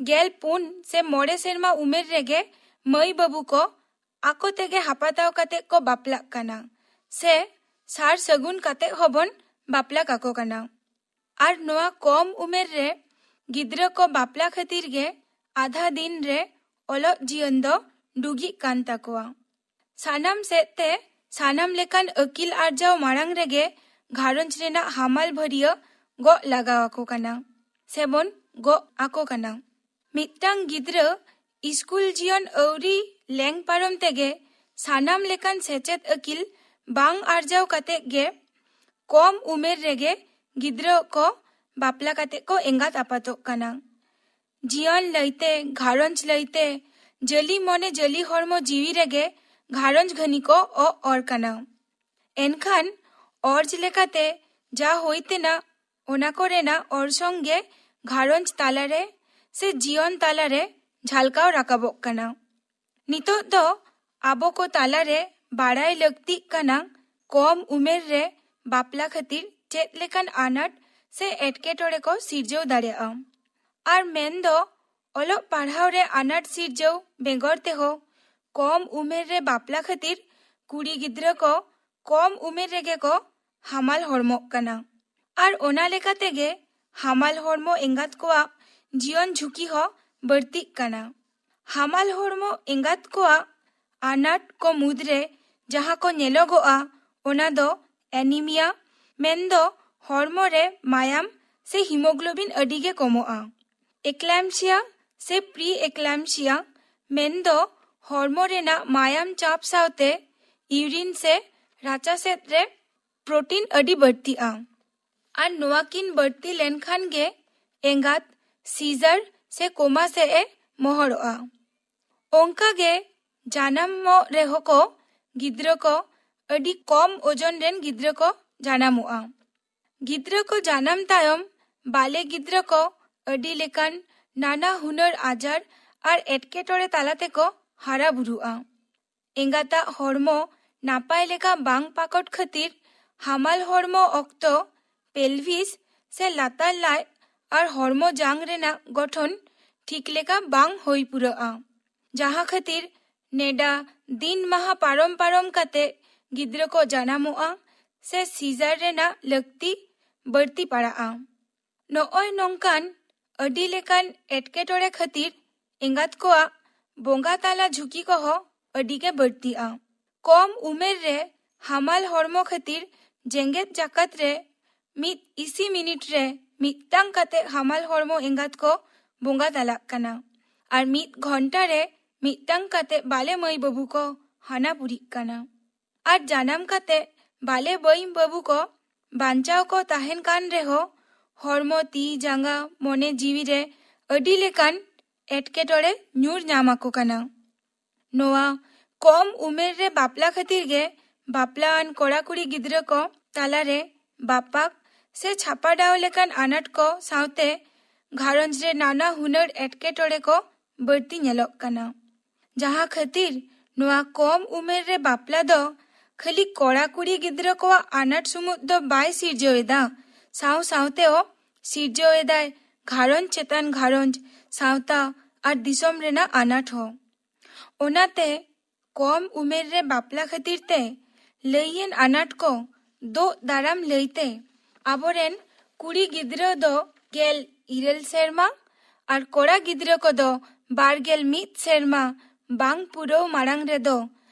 ᱜᱮᱞ ᱯᱩᱱ ᱥᱮ ᱢᱚᱬᱮ ᱥᱮᱨᱢᱟ ᱩᱢᱮᱨ ᱨᱮᱜᱮ ᱢᱟᱹᱭ ᱵᱟᱹᱵᱩ ᱠᱚ ᱟᱠᱚ ᱛᱮᱜᱮ ᱦᱟᱯᱟᱛᱟᱣ ᱠᱟᱛᱮ ᱠᱚ ᱵᱟᱯᱞᱟᱜ ᱠᱟᱱᱟ ᱥᱮ ᱥᱟᱨ ᱥᱟᱹᱜᱩᱱ ᱠᱟᱛᱮ ᱦᱚᱸᱵᱚᱱ ᱵᱟᱯᱞᱟ ᱠᱟᱠᱚ ᱠᱟᱱᱟ᱾ ᱟᱨ ᱱᱚᱣᱟ ᱠᱚᱢ ᱩᱢᱮᱨ ᱨᱮ ᱜᱤᱫᱽᱨᱟᱹ ᱠᱚ ᱵᱟᱯᱞᱟ ᱠᱷᱟᱹᱛᱤᱨ ᱜᱮ ᱟᱫᱷᱟ ᱫᱤᱱ ᱨᱮ ᱚᱞᱚᱜ ᱡᱤᱭᱚᱱ ᱫᱚ ᱰᱩᱜᱤᱜ ᱠᱟᱱ ᱛᱟᱠᱚᱣᱟ᱾ ᱥᱟᱱᱟᱢ ᱥᱮᱫ ᱛᱮ ᱥᱟᱱᱟᱢ ᱞᱮᱠᱟᱱ ᱟᱹᱠᱤᱞ ᱟᱨᱡᱟᱣ ᱢᱟᱲᱟᱝ ᱨᱮᱜᱮ ᱜᱷᱟᱨᱚᱸᱡᱽ ᱨᱮᱱᱟᱜ ᱦᱟᱢᱟᱞ ᱵᱷᱟᱹᱨᱭᱟᱹ ᱜᱚᱜ ᱞᱟᱜᱟᱣ ᱟᱠᱚ ᱠᱟᱱᱟ ᱥᱮᱵᱚᱱ ᱜᱚᱜ ᱟᱠᱚ ᱠᱟᱱᱟ᱾ ᱢᱤᱫᱴᱟᱝ ᱜᱤᱫᱽᱨᱟᱹ ᱤᱥᱠᱩᱞ ᱡᱤᱭᱚᱱ ᱟᱹᱣᱨᱤ ᱞᱮᱝ ᱯᱟᱨᱚᱢ ᱛᱮᱜᱮ ᱥᱟᱱᱟᱢ ᱞᱮᱠᱟᱱ ᱥᱮᱪᱮᱫ ᱟᱹᱠᱤᱞ ᱵᱟᱝ ᱟᱨᱡᱟᱣ ᱠᱟᱛᱮ ᱜᱮ ᱠᱚᱢ ᱩᱢᱮᱨ ᱨᱮᱜᱮ ᱜᱤᱫᱽᱨᱟᱹ ᱠᱚ ᱵᱟᱯᱞᱟ ᱠᱟᱛᱮ ᱠᱚ ᱮᱸᱜᱟᱛ ᱟᱯᱟᱛᱚᱜ ᱠᱟᱱᱟ᱾ ᱡᱤᱭᱚᱱ ᱞᱟᱹᱭᱛᱮ, ᱜᱷᱟᱨᱚᱸᱡᱽ ᱞᱟᱹᱭᱛᱮ, ᱡᱟᱹᱞᱤ ᱢᱚᱱᱮ ᱡᱟᱹᱞᱤ ᱦᱚᱲᱢᱚ ᱡᱤᱣᱤ ᱨᱮᱜᱮ ᱜᱷᱟᱨᱚᱸᱡᱽ ᱜᱷᱟᱹᱱᱤ ᱠᱚ ᱚᱜ ᱚᱨ ᱠᱟᱱᱟ᱾ ᱮᱱᱠᱷᱟᱱ ᱚᱨᱡᱽ ᱞᱮᱠᱟᱛᱮ ᱡᱟ ᱦᱩᱭ ᱛᱮᱱᱟᱜ ᱚᱱᱟ ᱠᱚᱨᱮᱱᱟᱜ ᱚᱨᱥᱚᱝ ᱜᱮ ᱜᱷᱟᱨᱚᱸᱡᱽ ᱛᱟᱞᱟᱨᱮ ᱥᱮ ᱡᱤᱭᱚᱱ ᱛᱟᱞᱟᱨᱮ ᱡᱷᱟᱞᱠᱟᱣ ᱨᱟᱠᱟᱵᱚᱜ ᱠᱟᱱᱟ᱾ ᱱᱤᱛᱚᱜ ᱫᱚ ᱟᱵᱚ ᱠᱚ ᱛᱟᱞᱟᱨᱮ ᱵᱟᱲᱟᱭ ᱞᱟᱹᱠᱛᱤᱜ ᱠᱟᱱᱟ ᱠᱚᱢ ᱩᱢᱮᱨ ᱨᱮ ᱵᱟᱯᱞᱟ ᱠᱷᱟᱹᱛᱤᱨ ᱪᱮᱫ ᱞᱮᱠᱟᱱ ᱟᱱᱟᱴ ᱥᱮ ᱮᱴᱠᱮᱴᱚᱬᱮ ᱠᱚ ᱥᱤᱨᱡᱟᱹᱣ ᱫᱟᱲᱮᱭᱟᱜᱼᱟ᱾ ᱟᱨ ᱢᱮᱱᱫᱚ ᱚᱞᱚᱜ ᱯᱟᱲᱦᱟᱣ ᱨᱮ ᱟᱱᱟᱴ ᱥᱤᱨᱡᱟᱹᱣ ᱵᱮᱜᱚᱨ ᱛᱮᱦᱚᱸ ᱠᱚᱢ ᱩᱢᱮᱨ ᱨᱮ ᱵᱟᱯᱞᱟ ᱠᱷᱟᱹᱛᱤᱨ ᱠᱩᱲᱤ ᱜᱤᱫᱽᱨᱟᱹ ᱠᱚ ᱠᱚᱢ ᱩᱢᱮᱨ ᱨᱮᱜᱮ ᱠᱚ ᱦᱟᱢᱟᱞ ᱦᱚᱲᱢᱚᱜ ᱠᱟᱱᱟ᱾ ᱟᱨ ᱚᱱᱟ ᱞᱮᱠᱟ ᱛᱮᱜᱮ ᱦᱟᱢᱟᱞ ᱦᱚᱲᱢᱚ ᱮᱸᱜᱟᱛ ᱠᱚᱣᱟᱜ ᱡᱤᱭᱚᱱ ᱡᱷᱩᱸᱠᱤ ᱦᱚᱸ ᱵᱟᱹᱲᱛᱤᱜ ᱠᱟᱱᱟ᱾ ᱦᱟᱢᱟᱞ ᱦᱚᱲᱢᱚ ᱮᱸᱜᱟᱛ ᱠᱚᱣᱟᱜ ᱟᱱᱟᱴ ᱠᱚ ᱢᱩᱫᱽᱨᱮ ᱡᱟᱦᱟᱸ ᱠᱚ ᱧᱮᱞᱚᱜᱚᱜᱼᱟ, ᱚᱱᱟ ᱫᱚ ᱮᱱᱤᱢᱤᱭᱟ, ᱢᱮᱱᱫᱚ ᱦᱚᱲᱢᱚ ᱨᱮ ᱢᱟᱭᱟᱢ ᱥᱮ ᱦᱤᱢᱳᱜᱞᱳᱵᱤᱱ ᱟᱹᱰᱤ ᱜᱮ ᱠᱚᱢᱚᱜᱼᱟ᱾ ᱮᱠᱞᱟᱢᱥᱤᱭᱟ ᱥᱮ ᱯᱨᱤ ᱮᱠᱞᱟᱢᱥᱤᱭᱟ, ᱢᱮᱱᱫᱚ ᱦᱚᱲᱢᱚ ᱨᱮᱱᱟᱜ ᱢᱟᱭᱟᱢ ᱪᱟᱯ ᱥᱟᱶᱛᱮ ᱤᱭᱩᱨᱤᱱ ᱥᱮ ᱨᱟᱪᱟ ᱥᱮᱫ ᱨᱮ ᱯᱨᱳᱴᱤᱱ ᱟᱹᱰᱤ ᱵᱟᱹᱲᱛᱤᱜᱼᱟ᱾ ᱟᱨ ᱱᱚᱣᱟ ᱠᱤᱱ ᱵᱟᱹᱲᱛᱤ ᱞᱮᱱᱠᱷᱟᱱ ᱜᱮ ᱮᱸᱜᱟᱛ ᱥᱤᱡᱟᱨ ᱥᱮ ᱠᱳᱢᱟ ᱥᱮᱫ ᱮ ᱢᱚᱦᱚᱲᱚᱜᱼᱟ᱾ ᱚᱱᱠᱟ ᱜᱮ ᱡᱟᱱᱟᱢᱚᱜ ᱨᱮᱦᱚᱸ ᱠᱚ ᱜᱤᱫᱽᱨᱟᱹ ᱠᱚ ᱟᱹᱰᱤ ᱠᱚᱢ ᱳᱡᱚᱱ ᱨᱮᱱ ᱜᱤᱫᱽᱨᱟᱹ ᱠᱚ ᱡᱟᱱᱟᱢᱚᱜᱼᱟ᱾ ᱜᱤᱫᱽᱨᱟᱹ ᱠᱚ ᱡᱟᱱᱟᱢ ᱛᱟᱭᱚᱢ ᱵᱟᱞᱮ ᱜᱤᱫᱽᱨᱟᱹ ᱠᱚ ᱟᱹᱰᱤ ᱞᱮᱠᱟᱱ ᱱᱟᱱᱟ ᱦᱩᱱᱟᱹᱨ ᱟᱡᱟᱨ ᱟᱨ ᱮᱴᱠᱮᱴᱚᱬᱮ ᱛᱟᱞᱟ ᱛᱮᱠᱚ ᱦᱟᱨᱟ ᱵᱩᱨᱩᱜᱼᱟ᱾ ᱮᱸᱜᱟᱛᱟᱜ ᱦᱚᱲᱢᱚ ᱱᱟᱯᱟᱭ ᱞᱮᱠᱟ ᱵᱟᱝ ᱯᱟᱠᱚᱴ ᱠᱷᱟᱹᱛᱤᱨ ᱦᱟᱢᱟᱞ ᱦᱚᱲᱢᱚ ᱚᱠᱛᱚ ᱯᱮᱞᱵᱷᱤᱥ ᱥᱮ ᱞᱟᱛᱟᱨ ᱞᱟᱡ ᱟᱨ ᱦᱚᱲᱢᱚ ᱡᱟᱝ ᱨᱮᱱᱟᱜ ᱜᱚᱴᱷᱚᱱ ᱴᱷᱤᱠ ᱞᱮᱠᱟ ᱵᱟᱝ ᱦᱩᱭ ᱯᱩᱨᱟᱹᱜᱼᱟ, ᱡᱟᱦᱟᱸ ᱠᱷᱟᱹᱛᱤᱨ ᱱᱮᱰᱟ ᱫᱤᱱ ᱢᱟᱦᱟ ᱯᱟᱨᱚᱢ ᱯᱟᱨᱚᱢ ᱠᱟᱛᱮ ᱜᱤᱫᱽᱨᱟᱹ ᱠᱚ ᱡᱟᱱᱟᱢᱚᱜᱼᱟ ᱥᱮ ᱥᱤᱡᱟᱨ ᱨᱮᱱᱟᱜ ᱞᱟᱹᱠᱛᱤ ᱵᱟᱹᱲᱛᱤ ᱯᱟᱲᱟᱜᱼᱟ᱾ ᱱᱚᱜᱼᱚᱭ ᱱᱚᱝᱠᱟᱱ ᱟᱹᱰᱤ ᱞᱮᱠᱟᱱ ᱮᱴᱠᱮᱴᱚᱬᱮ ᱠᱷᱟᱹᱛᱤᱨ ᱮᱸᱜᱟᱛ ᱠᱚᱣᱟᱜ ᱵᱚᱸᱜᱟ ᱛᱟᱞᱟ ᱡᱷᱩᱸᱠᱤ ᱠᱚᱦᱚᱸ ᱟᱹᱰᱤ ᱜᱮ ᱵᱟᱹᱲᱛᱤᱜᱼᱟ᱾ ᱠᱚᱢ ᱩᱢᱮᱨ ᱨᱮ ᱦᱟᱢᱟᱞ ᱦᱚᱲᱢᱚ ᱠᱷᱟᱹᱛᱤᱨ ᱡᱮᱜᱮᱛ ᱡᱟᱠᱟᱛ ᱨᱮ ᱢᱤᱫ ᱤᱥᱤ ᱢᱤᱱᱤᱴ ᱨᱮ ᱢᱤᱫᱴᱟᱝ ᱠᱟᱛᱮ ᱦᱟᱢᱟᱞ ᱦᱚᱲᱢᱚ ᱮᱸᱜᱟᱛ ᱠᱚ ᱵᱚᱸᱜᱟ ᱛᱟᱞᱟᱜ ᱠᱟᱱᱟ ᱟᱨ ᱢᱤᱫ ᱜᱷᱚᱱᱴᱟ ᱨᱮ ᱢᱤᱫᱴᱟᱝ ᱠᱟᱛᱮ ᱵᱟᱞᱮ ᱢᱟᱹᱭ ᱵᱟᱹᱵᱩ ᱠᱚ ᱦᱟᱱᱟ ᱯᱩᱨᱤᱜ ᱠᱟᱱᱟ᱾ ᱟᱨ ᱡᱟᱱᱟᱢ ᱠᱟᱛᱮ ᱵᱟᱞᱮ ᱢᱟᱹᱭ ᱵᱟᱹᱵᱩ ᱠᱚ ᱵᱟᱧᱪᱟᱣ ᱠᱚ ᱛᱟᱦᱮᱱ ᱠᱟᱱ ᱨᱮᱦᱚᱸ ᱦᱚᱲᱢᱚ, ᱛᱤ, ᱡᱟᱸᱜᱟ, ᱢᱚᱱᱮ ᱡᱤᱣᱤ ᱨᱮ ᱟᱹᱰᱤ ᱞᱮᱠᱟᱱ ᱮᱴᱠᱮᱴᱚᱬᱮ ᱧᱩᱨ ᱧᱟᱢ ᱟᱠᱚ ᱠᱟᱱᱟ᱾ ᱱᱚᱣᱟ ᱠᱚᱢ ᱩᱢᱮᱨ ᱨᱮ ᱵᱟᱯᱞᱟ ᱠᱷᱟᱹᱛᱤᱨ ᱜᱮ ᱵᱟᱯᱞᱟᱣᱟᱱ ᱠᱚᱲᱟ ᱠᱩᱲᱤ ᱜᱤᱫᱽᱨᱟᱹ ᱠᱚ ᱛᱟᱞᱟᱨᱮ ᱵᱟᱯᱟᱠ ᱥᱮ ᱪᱷᱟᱯᱟᱰᱟᱣ ᱞᱮᱠᱟᱱ ᱟᱱᱟᱴ ᱠᱚ ᱥᱟᱶᱛᱮ ᱜᱷᱟᱨᱚᱸᱡᱽ ᱨᱮ ᱱᱟᱱᱟ ᱦᱩᱱᱟᱹᱨ ᱮᱴᱠᱮᱴᱚᱬᱮ ᱠᱚ ᱵᱟᱹᱲᱛᱤ ᱧᱮᱞᱚᱜ ᱠᱟᱱᱟ, ᱡᱟᱦᱟᱸ ᱠᱷᱟᱹᱛᱤᱨ ᱱᱚᱣᱟ ᱠᱚᱢ ᱩᱢᱮᱨ ᱨᱮ ᱵᱟᱯᱞᱟ ᱫᱚ ᱠᱷᱟᱹᱞᱤ ᱠᱚᱲᱟ ᱠᱩᱲᱤ ᱜᱤᱫᱽᱨᱟᱹ ᱠᱚᱣᱟᱜ ᱟᱱᱟᱴ ᱥᱩᱢᱩᱫ ᱫᱚ ᱵᱟᱭ ᱥᱤᱨᱡᱟᱹᱣ ᱮᱫᱟ, ᱥᱟᱶ ᱥᱟᱶᱛᱮ ᱦᱚᱸ ᱥᱤᱨᱡᱟᱹᱣ ᱮᱫᱟᱭ ᱜᱷᱟᱨᱚᱸᱡᱽ ᱪᱮᱛᱟᱱ ᱜᱷᱟᱨᱚᱸᱡᱽ, ᱥᱟᱶᱛᱟ ᱟᱨ ᱫᱤᱥᱚᱢ ᱨᱮᱱᱟᱜ ᱟᱱᱟᱴ ᱦᱚᱸ᱾ ᱚᱱᱟᱛᱮ ᱠᱚᱢ ᱩᱢᱮᱨ ᱨᱮ ᱵᱟᱯᱞᱟ ᱠᱷᱟᱹᱛᱤᱨ ᱛᱮ ᱞᱟᱹᱭᱮᱱ ᱟᱱᱟᱴ ᱠᱚ ᱫᱳᱜ ᱫᱟᱨᱟᱢ ᱞᱟᱹᱭᱛᱮ ᱟᱵᱚᱨᱮᱱ ᱠᱩᱲᱤ ᱜᱤᱫᱽᱨᱟᱹ ᱫᱚ ᱜᱮᱞ ᱤᱨᱟᱹᱞ ᱥᱮᱨᱢᱟ ᱟᱨ ᱠᱚᱲᱟ ᱜᱤᱫᱽᱨᱟᱹ ᱠᱚᱫᱚ ᱵᱟᱨ ᱜᱮᱞ ᱢᱤᱫ ᱥᱮᱨᱢᱟ ᱵᱟᱝ ᱯᱩᱨᱟᱹᱣ ᱢᱟᱲᱟᱝ ᱨᱮᱫᱚ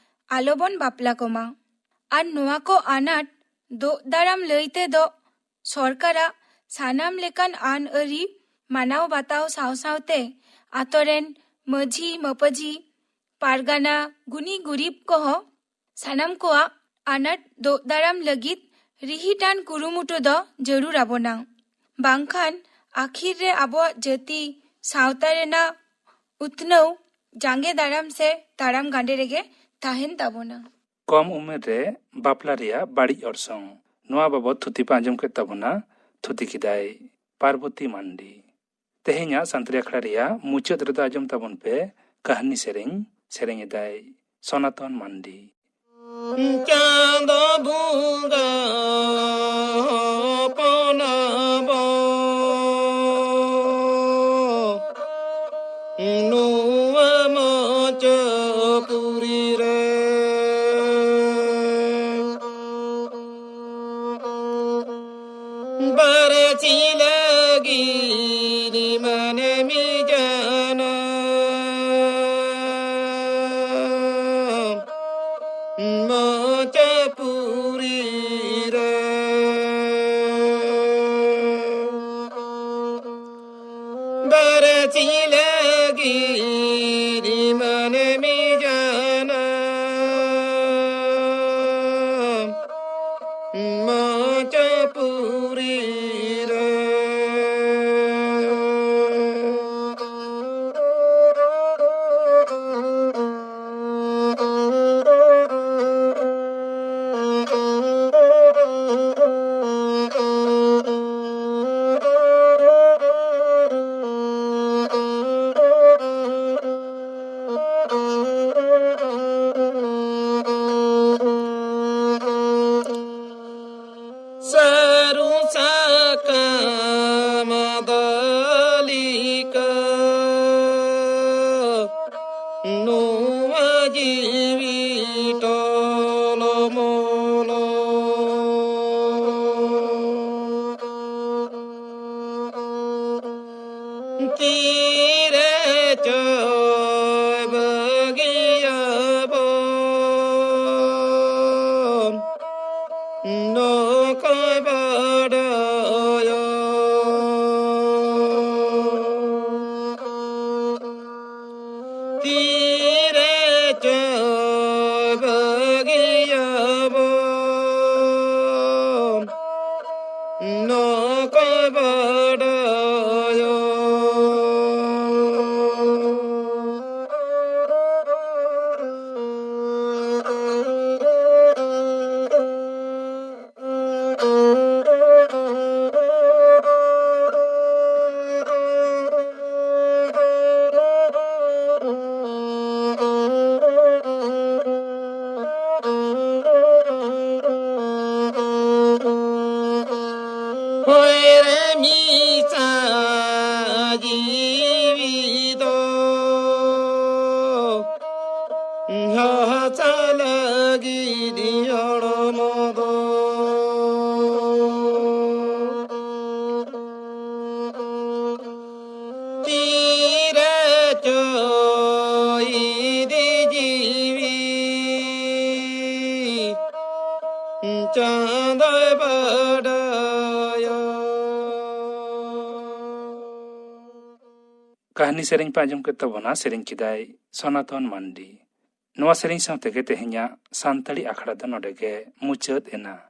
ᱟᱞᱚᱵᱚᱱ ᱵᱟᱯᱞᱟ ᱠᱚᱢᱟ᱾ ᱟᱨ ᱱᱚᱣᱟ ᱠᱚ ᱟᱱᱟᱴ ᱫᱳᱜ ᱫᱟᱨᱟᱢ ᱞᱟᱹᱭ ᱛᱮᱫᱚ ᱥᱚᱨᱠᱟᱨᱟᱜ ᱥᱟᱱᱟᱢ ᱞᱮᱠᱟᱱ ᱟᱹᱱ ᱟᱹᱨᱤ ᱢᱟᱱᱟᱣ ᱵᱟᱛᱟᱣ ᱥᱟᱶ ᱥᱟᱶᱛᱮ ᱟᱛᱳ ᱨᱮᱱ ᱢᱟᱹᱡᱷᱤ ᱢᱟᱹᱯᱟᱹᱡᱷᱤ, ᱯᱟᱨᱜᱟᱱᱟ, ᱜᱩᱱᱤ ᱜᱩᱨᱤᱵ ᱠᱚᱦᱚᱸ ᱥᱟᱱᱟᱢ ᱠᱚᱣᱟᱜ ᱟᱱᱟᱴ ᱫᱳᱜ ᱫᱟᱨᱟᱢ ᱞᱟᱹᱜᱤᱫ ᱨᱤᱦᱤᱴᱟᱱ ᱠᱩᱨᱩᱢᱩᱴᱩ ᱫᱚ ᱡᱟᱹᱨᱩᱲ ᱟᱵᱚᱱᱟ᱾ ᱵᱟᱝᱠᱷᱟᱱ ᱟᱹᱠᱷᱤᱨ ᱨᱮ ᱟᱵᱚᱣᱟᱜ ᱡᱟᱹᱛᱤ ᱥᱟᱶᱛᱟ ᱨᱮᱱᱟᱜ ᱩᱛᱱᱟᱹᱣ ᱡᱟᱸᱜᱮ ᱫᱟᱨᱟᱢ ᱥᱮ ᱛᱟᱲᱟᱢ ᱜᱟᱸᱰᱮ ᱨᱮᱜᱮ ᱛᱟᱦᱮᱱ ᱛᱟᱵᱚᱱᱟ᱾ ᱠᱚᱢ ᱩᱢᱮᱨ ᱨᱮ ᱵᱟᱯᱞᱟ ᱨᱮᱭᱟᱜ ᱵᱟᱹᱲᱤᱡ ᱚᱨᱥᱚᱝ᱾ ᱱᱚᱣᱟ ᱵᱟᱵᱚᱛ ᱛᱷᱩᱛᱤ ᱯᱮ ᱟᱸᱡᱚᱢ ᱠᱮᱫ ᱛᱟᱵᱚᱱᱟ᱾ ᱛᱷᱩᱛᱤ ᱠᱮᱫᱟᱭ ᱯᱟᱨᱵᱚᱛᱤ ᱢᱟᱱᱰᱤ᱾ ᱛᱮᱦᱮᱧᱟᱜ ᱥᱟᱱᱛᱟᱲᱤ ᱟᱠᱷᱲᱟ ᱨᱮᱭᱟᱜ ᱢᱩᱪᱟᱹᱫ ᱨᱮᱫᱚ ᱟᱸᱡᱚᱢ ᱛᱟᱵᱚᱱ ᱯᱮ ᱠᱟᱹᱦᱱᱤ ᱥᱮᱨᱮᱧ, ᱥᱮᱨᱮᱧ ᱮᱫᱟᱭ ᱥᱚᱱᱟᱛᱚᱱ ᱢᱟᱱᱰᱤ᱾ ᱪᱟᱸᱫᱚ ᱵᱚᱸᱜᱟ ᱦᱚᱯᱚᱱ ᱟᱵᱚ, ᱱᱚᱣᱟ ᱢᱚᱧᱪᱚᱯᱩᱨᱤ ᱨᱮ ᱵᱟᱨᱮ ᱪᱤᱞᱟᱹᱜᱤᱨᱤ ᱢᱟᱱᱮ ᱢᱤᱡᱟᱱᱟ ᱢᱚᱧᱪᱚᱯᱩᱨᱤ ᱨᱮ᱾ ᱵᱟᱨᱮ ᱪᱤᱞᱟᱹᱜᱤᱨᱤ ᱢᱟᱱᱮ ᱢᱤᱡᱟᱱᱟ ᱢᱚᱧᱪᱚᱯᱩᱨᱤ ᱨᱮ᱾ ᱥᱟᱹᱨᱩ ᱥᱟᱠᱟᱢ ᱫᱟᱹᱞᱤᱠᱟ ᱱᱚᱣᱟ ᱡᱤᱣᱤ ᱴᱚᱞᱚᱢᱚᱞᱚ᱾ ᱛᱤᱨᱮ ᱪᱚᱭ ᱵᱟᱹᱜᱤᱭᱟᱵᱚᱱ ᱱᱚᱠᱚᱭ ᱵᱟᱰᱟᱭᱟ᱾ ᱛᱤᱨᱮ ᱪᱚᱭ ᱵᱟᱹᱜᱤᱭᱟᱵᱚᱱ ᱦᱚᱲᱢᱚ ᱫᱚ ᱛᱤᱨᱮ ᱪᱚ ᱤᱫᱤ ᱡᱤᱣᱤ ᱪᱟᱸᱫᱚᱭ ᱵᱟᱰᱟᱭᱟ᱾ ᱠᱟᱹᱦᱱᱤ ᱥᱮᱨᱮᱧ ᱯᱮ ᱟᱸᱡᱚᱢ ᱠᱮᱫ ᱛᱟᱵᱚᱱᱟ, ᱥᱮᱨᱮᱧ ᱠᱮᱫᱟᱭ ᱥᱚᱱᱟᱛᱚᱱ ᱢᱟᱱᱰᱤ᱾ ᱱᱚᱣᱟ ᱥᱮᱨᱮᱧ ᱥᱟᱶ ᱛᱮᱜᱮ ᱛᱮᱦᱮᱧᱟᱜ ᱥᱟᱱᱛᱟᱲᱤ ᱟᱠᱷᱲᱟ ᱫᱚ ᱱᱚᱰᱮ ᱜᱮ ᱢᱩᱪᱟᱹᱫ ᱮᱱᱟ᱾